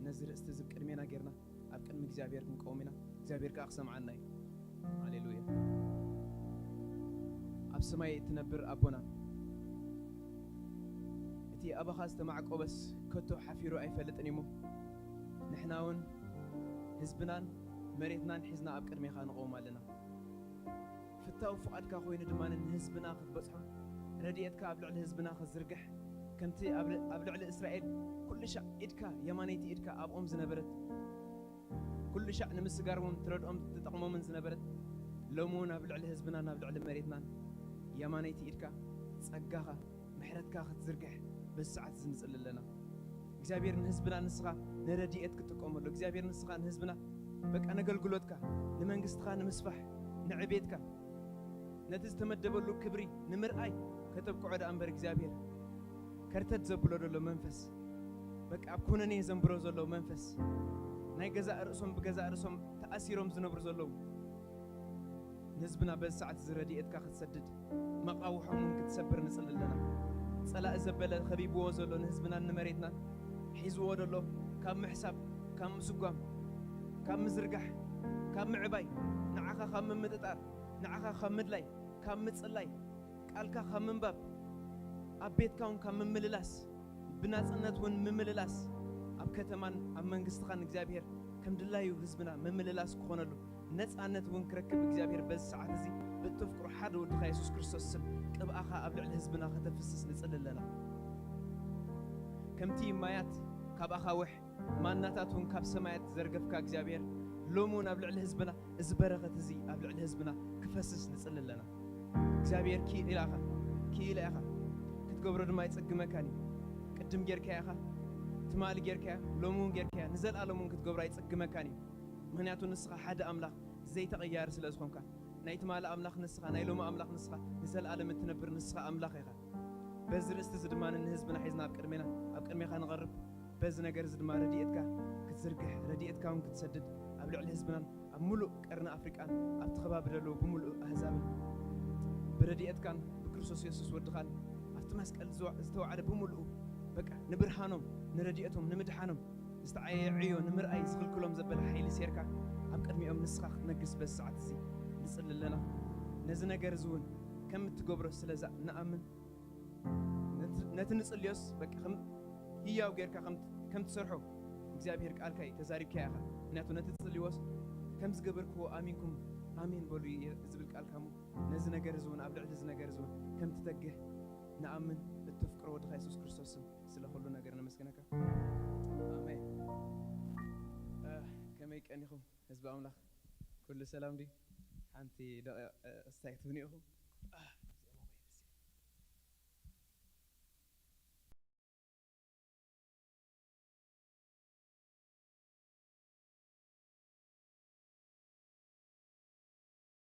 ነዚ ርእስቲ እዚ ቅድሜና ጌርና ኣብ ቅድሚ እግዚኣብሔር ክንቀውም ኢና። እግዚኣብሔር ከኣ ክሰምዓና እዩ። ሃሌሉያ። ኣብ ሰማይ እትነብር ኣቦና፣ እቲ ኣባኻ ዝተማዕቆበስ ከቶ ሓፊሩ ኣይፈልጥን እሞ፣ ንሕና እውን ህዝብናን መሬትናን ሒዝና ኣብ ቅድሜኻ ንቐውም ኣለና። ፍታው ፍቓድካ ኮይኑ ድማ ንህዝብና ክትበጽሖ፣ ረድኤትካ ኣብ ልዕሊ ህዝብና ክትዝርግሕ፣ ከምቲ ኣብ ል-፣ ኣብ ልዕሊ እስራኤል ኩሉ ሻዕ ኢድካ፣ የማነይቲ ኢድካ ኣብኦም ዝነበረት፣ ኩሉ ሻዕ ንምስጋሮምን ትረድኦም ትጠቕሞምን ዝነበረት፣ ሎሚ እውን ኣብ ልዕሊ ህዝብናን ኣብ ልዕሊ መሬትናን የማነይቲ ኢድካ፣ ጸጋኻ፣ ምሕረትካ ክትዝርግሕ በዚ ሰዓት እዚ ንጽሊ ኣለና። እግዚኣብሔር ንህዝብና ንስኻ ንረድኤት ክትጥቀመሉ፣ እግዚኣብሔር ንስኻ ንህዝብና በቃ ነገልግሎትካ፣ ንመንግስትኻ ንምስፋሕ፣ ንዕቤትካ፣ ነቲ ዝተመደበሉ ክብሪ ንምርኣይ ከተብቅዖ ደኣ እምበር እግዚኣብሔር ከርተት ዘብሎ ዘሎ መንፈስ፣ በቃ ኣብ ኩነኔ ዘንብሮ ዘሎ መንፈስ፣ ናይ ገዛእ ርእሶም ብገዛእ ርእሶም ተኣሲሮም ዝነብሩ ዘለዉ ንህዝብና በዚ ሰዓት እዚ ረድኤትካ ክትሰድድ፣ መቓውሖም እውን ክትሰብር ንጽሊ ኣለና። ጸላኢ ዘበለ ከቢብዎ ዘሎ ንህዝብናን ንመሬትናን ሒዝዎ ዘሎ ካብ ምሕሳብ፣ ካብ ምስጓም፣ ካብ ምዝርጋሕ፣ ካብ ምዕባይ፣ ንዓኻ ካብ ምምጥጣር፣ ንዓኻ ካብ ምድላይ፣ ካብ ምጽላይ፣ ቃልካ ካብ ምንባብ፣ ኣብ ቤትካ እውን ካብ ምምልላስ፣ ብናጽነት እውን ምምልላስ፣ ኣብ ከተማን ኣብ መንግስትኻን እግዚኣብሔር ከም ድላዩ ህዝብና ምምልላስ ክኾነሉ፣ ነጻነት እውን ክረክብ እግዚኣብሔር በዚ ሰዓት እዚ ብእተፍቅሮ ሓደ ወድኻ የሱስ ክርስቶስ ስም ቅብኣኻ ኣብ ልዕሊ ህዝብና ከተፍስስ ንጽሊ ኣለና። ከምቲ ማያት ካብ ኣኻውሕ ማናታት እውን ካብ ሰማያት ዘርገፍካ እግዚኣብሔር፣ ሎሚ እውን ኣብ ልዕሊ ህዝብና እዚ በረኸት እዚ ኣብ ልዕሊ ህዝብና ክፈስስ ንጽሊ ኣለና። እግዚኣብሔር ክኢላ ኢኻ፣ ክኢላ ኢኻ፣ ክትገብሮ ድማ ኣይጽግመካን እዩ። ቅድም ጌርካያ ኢኻ፣ ትማሊ ጌርካያ፣ ሎሚ እውን ጌርካያ፣ ንዘለኣለም እውን ክትገብሮ ኣይጽግመካን እዩ። ምኽንያቱ ንስኻ ሓደ ኣምላኽ ዘይተቐያሪ ስለ ዝኾንካ፣ ናይ ትማሊ ኣምላኽ ንስኻ፣ ናይ ሎሚ ኣምላኽ ንስኻ፣ ንዘለኣለም እትነብር ንስኻ ኣምላኽ ኢኻ። በዚ ርእስቲ እዚ ድማ ንህዝብና ሒዝና ኣብ ቅድሜና፣ ኣብ ቅድሜኻ ንቐርብ። በዚ ነገር እዚ ድማ ረድኤትካ ክትዝርግሕ፣ ረድኤትካ እውን ክትሰድድ ኣብ ልዕሊ ህዝብናን ኣብ ሙሉእ ቀርኒ ኣፍሪቃን ኣብቲ ከባቢ ዘለዉ ብምሉእ ኣህዛብን ረድኤትካን ብክርስቶስ የሱስ ወድኻን ኣብቲ መስቀል ዝተዋዕደ ብምሉኡ በቃ ንብርሃኖም ንረድኤቶም ንምድሓኖም ዝተዓየ ዕዮ ንምርኣይ ዝኽልክሎም ዘበለ ሓይሊ ሴርካ ኣብ ቅድሚኦም ንስኻ ክትነግስ በዚ ሰዓት እዚ ንጽሊ ኣለና። ነዚ ነገር እዚ እውን ከም እትገብሮ ስለዛ ንኣምን። ነቲ ንጽልዮስ በቃ ከም ህያው ጌርካ ከም ትሰርሖ እግዚኣብሔር ቃልካ እዩ ተዛሪብካ ኢኻ። ምክንያቱ ነቲ ትጽልይዎስ ከም ዝገበርክዎ ኣሚንኩም ኣሜን በሉ ዝብል ቃልካ እሞ ነዚ ነገር እዚ እውን ኣብ ልዕሊ እዚ ነገር እዚ እውን ከም ትተግህ ንኣምን እተፍቅሮ ወድኻ የሱስ ክርስቶስ ስም ስለ ኩሉ ነገር ነመስግነካ። ኣሜን። ከመይ ቀኒኹም ህዝቢ ኣምላኽ? ኩሉ ሰላም ድዩ? ሓንቲ ደቂቕ ክስታይ ክትብኒ ኢኹም።